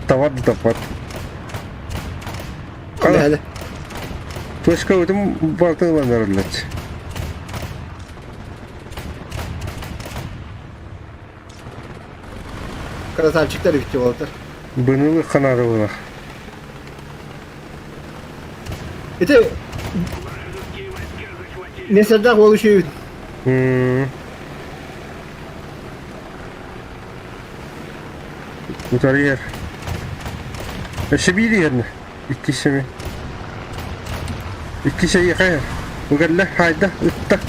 Тавар да таппат. Хала. Точка өтүм бартын ылан эрэллэр. Красавчиктар үтү буолтар. Бынылы ханаары буолар. Ити Мессердаах уол үчүгэй. Утары иһэр. Өссө биир иһэр Иккис семи. Иккис эйиэхэ иһэр. Угэллэ, хаайда, ытта.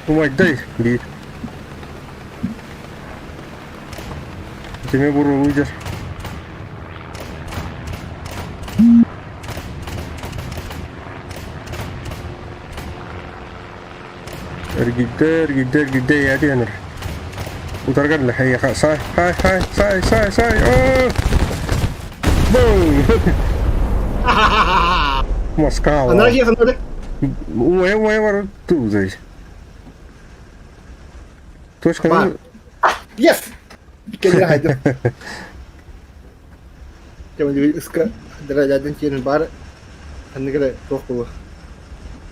Умайдай биир. Кими буруолуу дьэр. Эргийдэ, эргийдэ, эргийдэ, ийээ диэн эрэ. Утаргар л эйиэхэ сай, хай, хай, сай, сай, сай, оо! Бум! Москва. Анара киһи ханна Уойа, уойа бар туузай. Точка. Yes! Кэллэ хайдым. Ыска дыралядын тиэрин баар ханнык эрэ туох буолуо.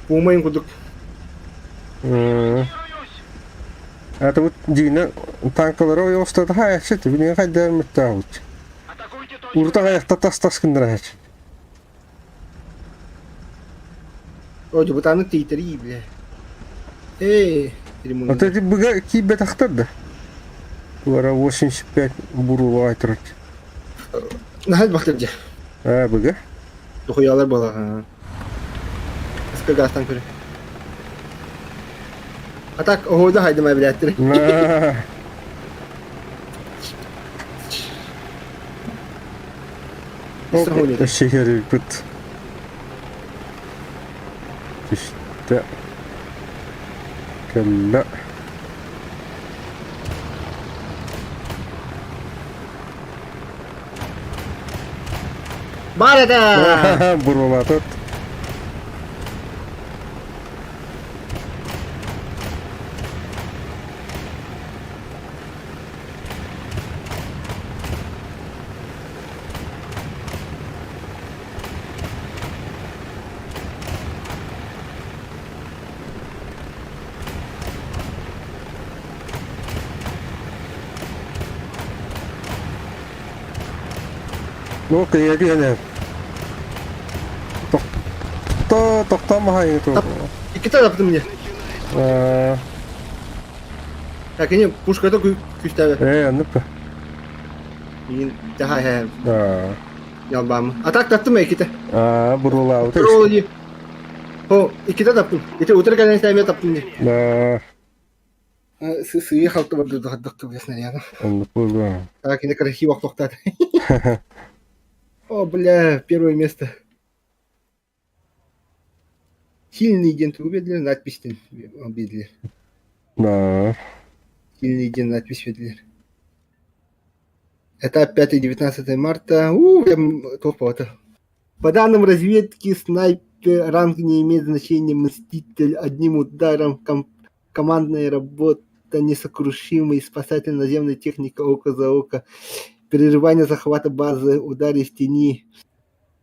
Пуумайын курдук. Это вот Дина танкалары ойоҕостото хаайаччы билигин хайдаар мыттаабыт. Урут аҕайахта тас-тас гыннара О, дьыбытааны тийтэрии, бля. Эй, Вот эти быга киирбэтэхтэр да. Туара 85 буруулаҕай турар. Наһаа бахтар дьэ. Аа, быга. Дохуялар буолар. Ыска газтан көрө. А так, оһуода хайдым эбилээттэр. Өссө Түстэ. Кэллэ. Бар этэ! Буруолаатыт. Ну, кыйа Тохто, тохтоомаһай Иккитэ таптым мне. Так, кини пушката күүстээбэ. Ээ, оннук. Иин таһа Ялбаамы. А так таптым иккитэ. Аа, буруолаабыта. Буруолу О, иккитэ таптым. Ити утары кэлэн эмиэ таптым дии. Да. Сыыйа халты барды дохаддахты бля снаряда. Оннук буолуо. Так, кини красиво охтохтаат. О, бля, первое место. Сильный диэн тугу биэрдилэр? Надпись биэрдилэр. Да. Сильный диэн надпись биэрдилэр. Этап 5-19 марта. У, туох буолбата. По данным разведки, снайпер ранг не имеет значения мститель одним ударом командная работа несокрушимый спасатель наземной техники око за око прерывание захвата базы удар из тени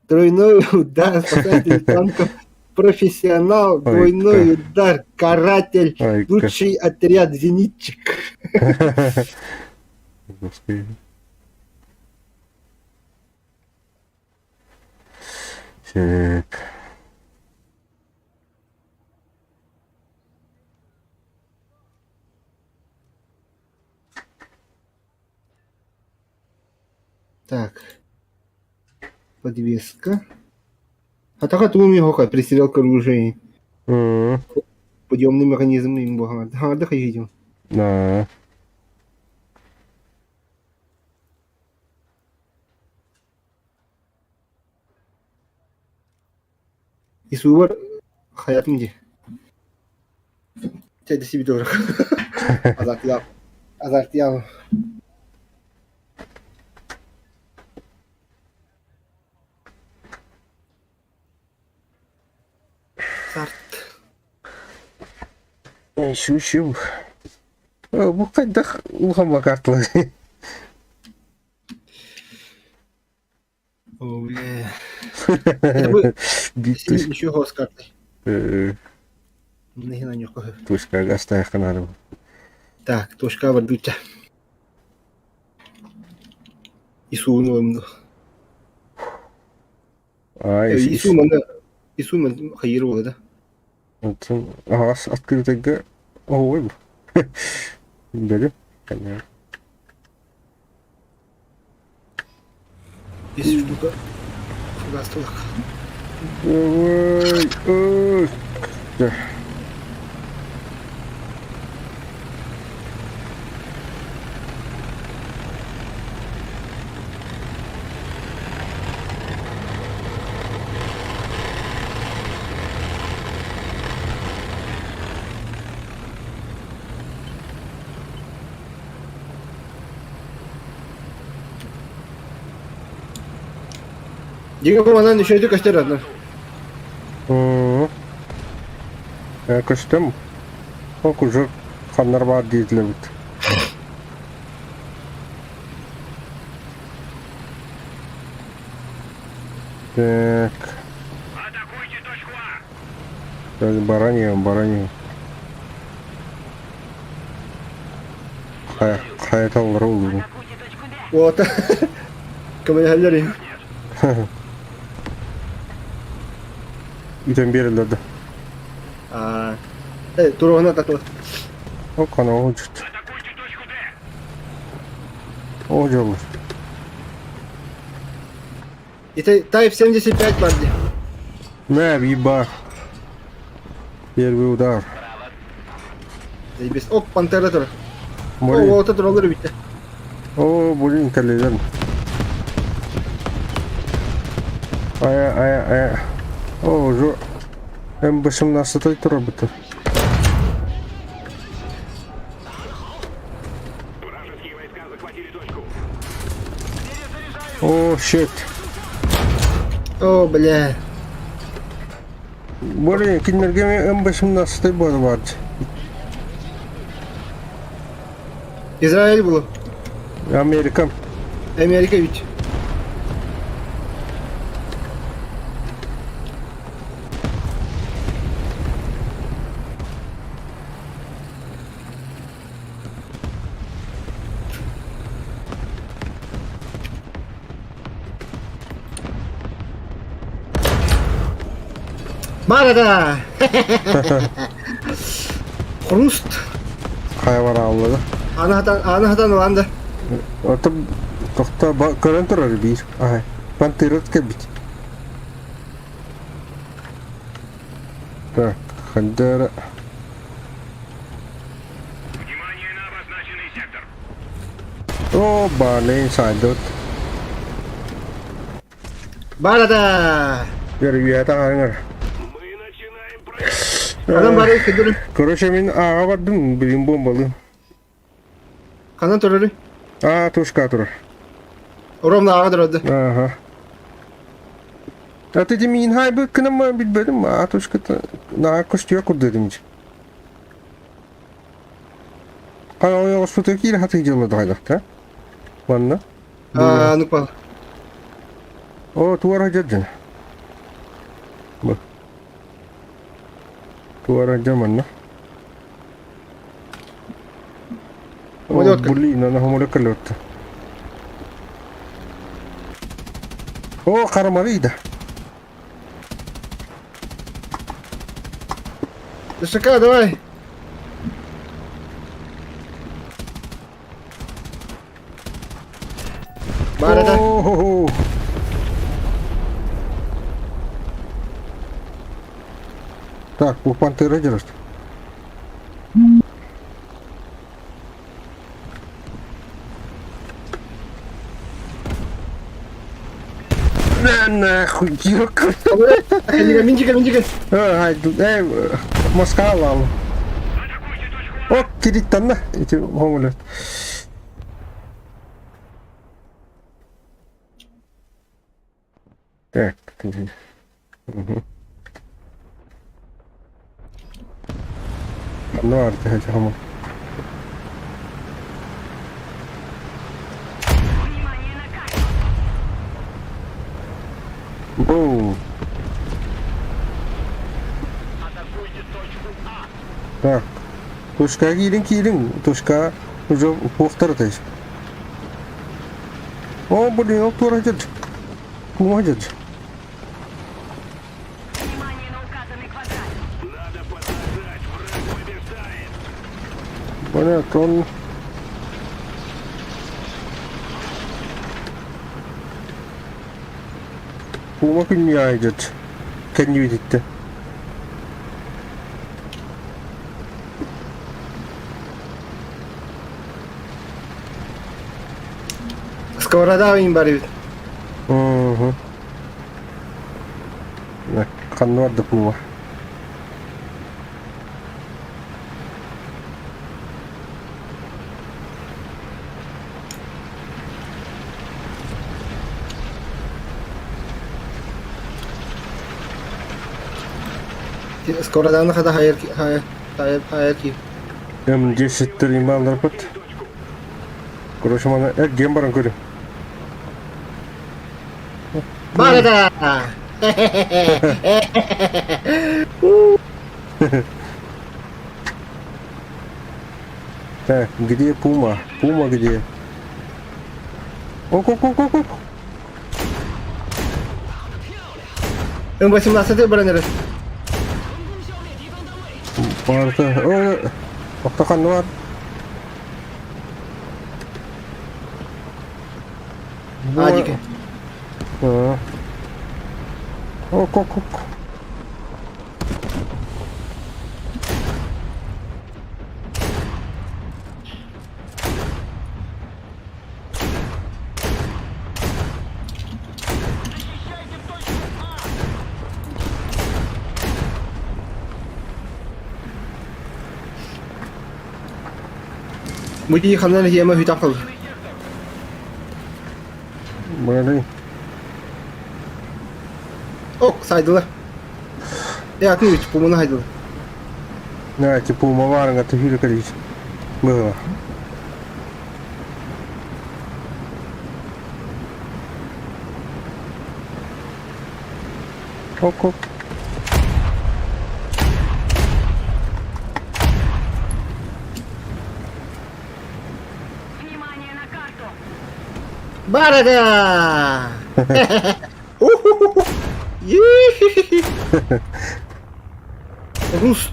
тройной удар спасатель танков профессионал двойной удар каратель лучший отряд зенитчик Господи. Сөп. Так. Подвеска. А так это у меня пристрелка оружия. Подъемный механизм им бога. Да, да, видел. Да. Исуубар хайатын дии. Чэ, себе тоже. Азартыйаам. Азартыйаам. Сарт. Шу-шу. Бу хайдах улахан бакаартылар. О, бля. Это бы еще с картой. Точка астаахха наада. Так, точка барбыта. Исуун ылым. А, Ису манна Ису хайыр буолла да. Онтон аһаҕас открытыйга оһуой бу. Били. Есть штука. Фугас тулак. Ой, ой. Дьиҥэ бу манан үчүгэйдик көстөр одно. Көстөм. Ол курдук ханнар баар диэтилэбит. Так. Атакуйте точку А! Так, баранья, баранья. Хайа, хайа таллара улуу. Атакуйте точку Б! Уота. Көмөлөһөллөр Үтэн биэрэллэр да. Аа. Э, туругuna такла. Ол канал жут. Атакуйте точку Д! О, дьоллор. Ити Type 75 бар дии. Мэ, еба. Первый удар. Заебись. Ок, пантера турар. О, Блин. уота тураллар эбит. О, блин, кэллилэр. Ая, ая, ая. О, уже М18 турар быта. Вражеские войска захватили точку. О, shit. О, бля. Блин, кинилэргэ М18 буола баар. Израиль было. Америка. Америка ведь. Барада! Хруст! Хайа барааллара. Аны хатан, аны хатан ылан да. Ото тохто көрөн турар биир. Аһай. Пантырыт кэлбит. Так, хандара. Внимание на обозначенный сектор. О, блин, сайдот. Барада! Көрүө таҕарыҥар. Мы начинаем проект. Ханан бары көдөрү. Короче, мин ааҕа бардым, билин бомбалыы. Ханан турары? Аа, тушка турар. Ровно ааҕа турарды. Ага. А ты мин хайбы кынама билбедим, а тушка на көстүө курдедим. Кай ойоҕоспуту киир хаты дьылы дайдахта. Манна. Аа, ну пал. О, туара дьадын. Бу. Туара дьаманна. О, Самолетка. блин, она самолетка лёт. О, карамарида. ДШК, давай. Барада. О-хо-хо. Так, у пантеры держит. На нахуй, ёка. Минчика, минчика. Ай, Москва лал. Атакуйте точку А! О, кириттанна. Эти хомулет. Так. Угу. Ну, арты хотя бы. Внимание на карту! Бу. Так. Точка киирин киирин. Точка уже повтордайш. О, блин, ол тура дед. Кума дед. Понятно. Пума күннүү идет. Кэннибититтэ. Сковорода им бар эбит. Угу. Ханна барда пума? Скороданы хата хайыр хайыр хайыр хайыр ки. М10 ималларбыт. Короче, мана эргиэн баран көрү. Барада! Так, где Пума? Пума где? Ок-ок-ок-ок-ок. М18 баран эрэр. Барда. Охтахан бар. Адики. Ок-ок-ок. Бу дии ханна эрэ хүтэх хаалла. Бары. Ок, сайдылар. Э, атын үч, пумуну хайдылар. На, типа умоварга ты филикалич. Было. Оп-оп. Внимание на карту! Барада! Рус.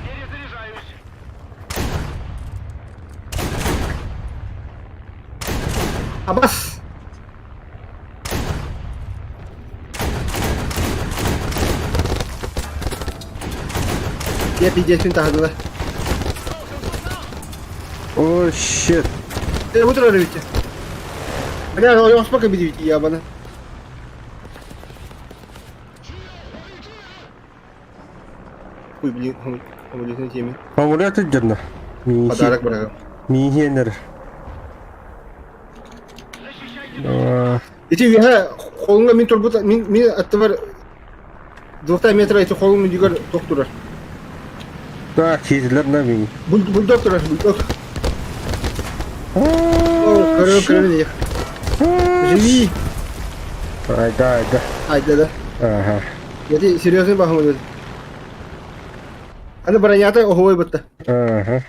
Перезаряжаюсь. Абас! Я пиздец таһдылар. О, щит. Э, утро ревите. Бля, он сколько бедит, ябана. Ой, блин, он на теме. Амулет идет Подарок, брат. Михенер. Ити үөһэ холуҥа мин турбут мин мин аттыбар двухта метра ити холум үрдүгэр туох турар. Так, киирдилэр на мин. Бульдог турар, бульдог. О, көрө көрө Живи! Айда, айда. Айда да. Ага. Ити серьезный баһым Аны бронята оһуой бытта. Ага.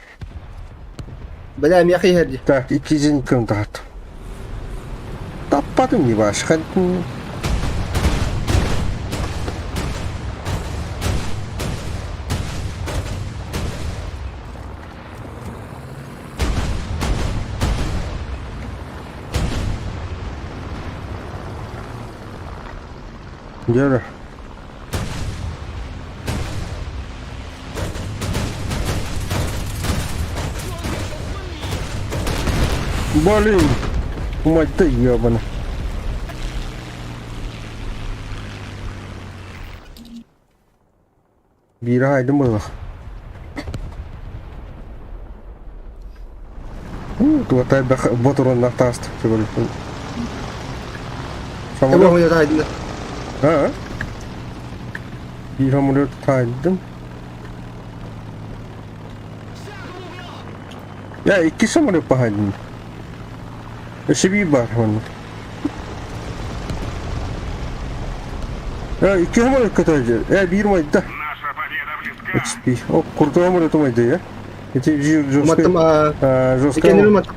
Бля, миэхэ иһэр дии. Так, иккизин күн тахат. Таппатым не баш. Gel. Блин, мать ты ебана. Биир айдым буолах. Туотай ботуроннах тааст. Самолет тайдым. А? Биир самолет тайдым. Я икки самолет пахайдым. Өссө биир бар манна. Э, икки самолет көтөйдө. Э, биир майда. Наша победа близка. XP. О, крутой самолет майда, я. Эти жестко. Маттым, Жестко. Иккенин маттым.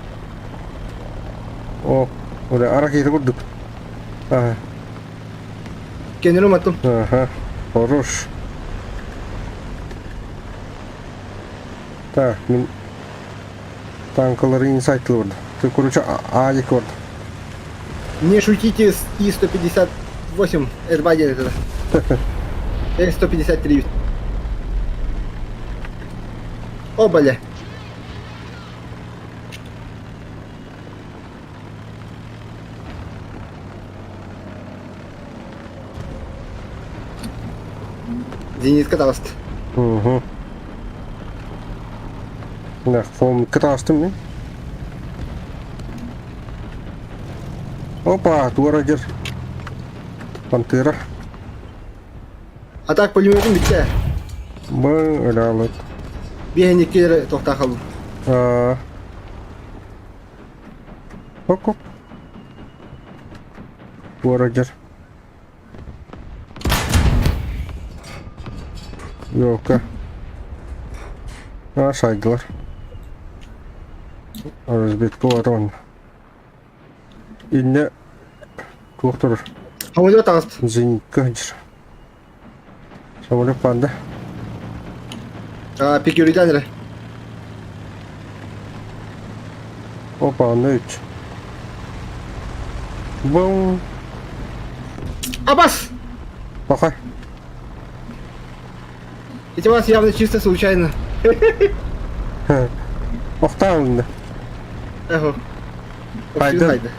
О, оля аракета курдук. А, Иккенин маттым. ага. Хорош. Так, мин Танкалары инсайтлы барда. Ты, короче, А диэки барда. Не шутите с И-158 Р2 диэн это. Р-153. О, бля. Зенитка таҕыста. Угу. Да, холмикка таҕыстым мин. Опа, туора дьэр. Пантера. А так пулеметым бүттэ. Бу өлөалыт. Биэһинньикки эрэ тохтаа халым. Хоп-хоп. Туора дьэр. Ёлка. А, сайдылар. Разбитка ворон. Инне туох турар? Самолет таҕыста. Зенитка дьир. Самолет панда. А, пикюритан эрэ. Опа, онно үч. Бум. Абас! Пахай. Эти вас явно чисто случайно. Охтаан Эхо. Хайда. Хайда.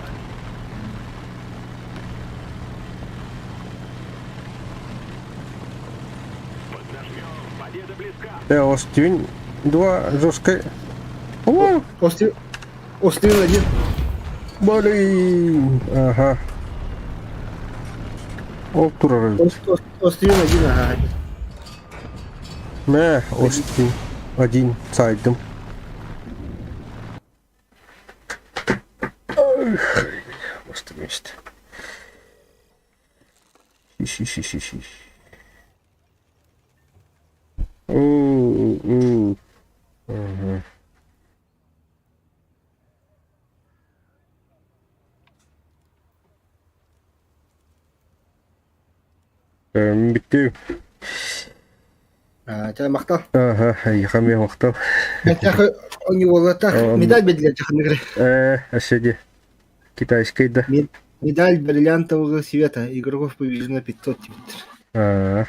Победа близка. Остин два жесткой. О, Остин. Остин один. блин. Ага. Ол турар эбит. Остин один, ага. Мэ, Остин один сайдым. Просто место. Хи-хи-хи-хи-хи. У-у-у. Ага. Бүттүм. Чэ, махтал. Аха, эйиэхэ эмиэ махтал. Бэртээхэй оонньуу Медаль бэрдилэр дьаханныгар. Ээ, өссө дии. Китайскай да. Медаль бриллиантового света. Игроков повезено 500 теперь. Аа.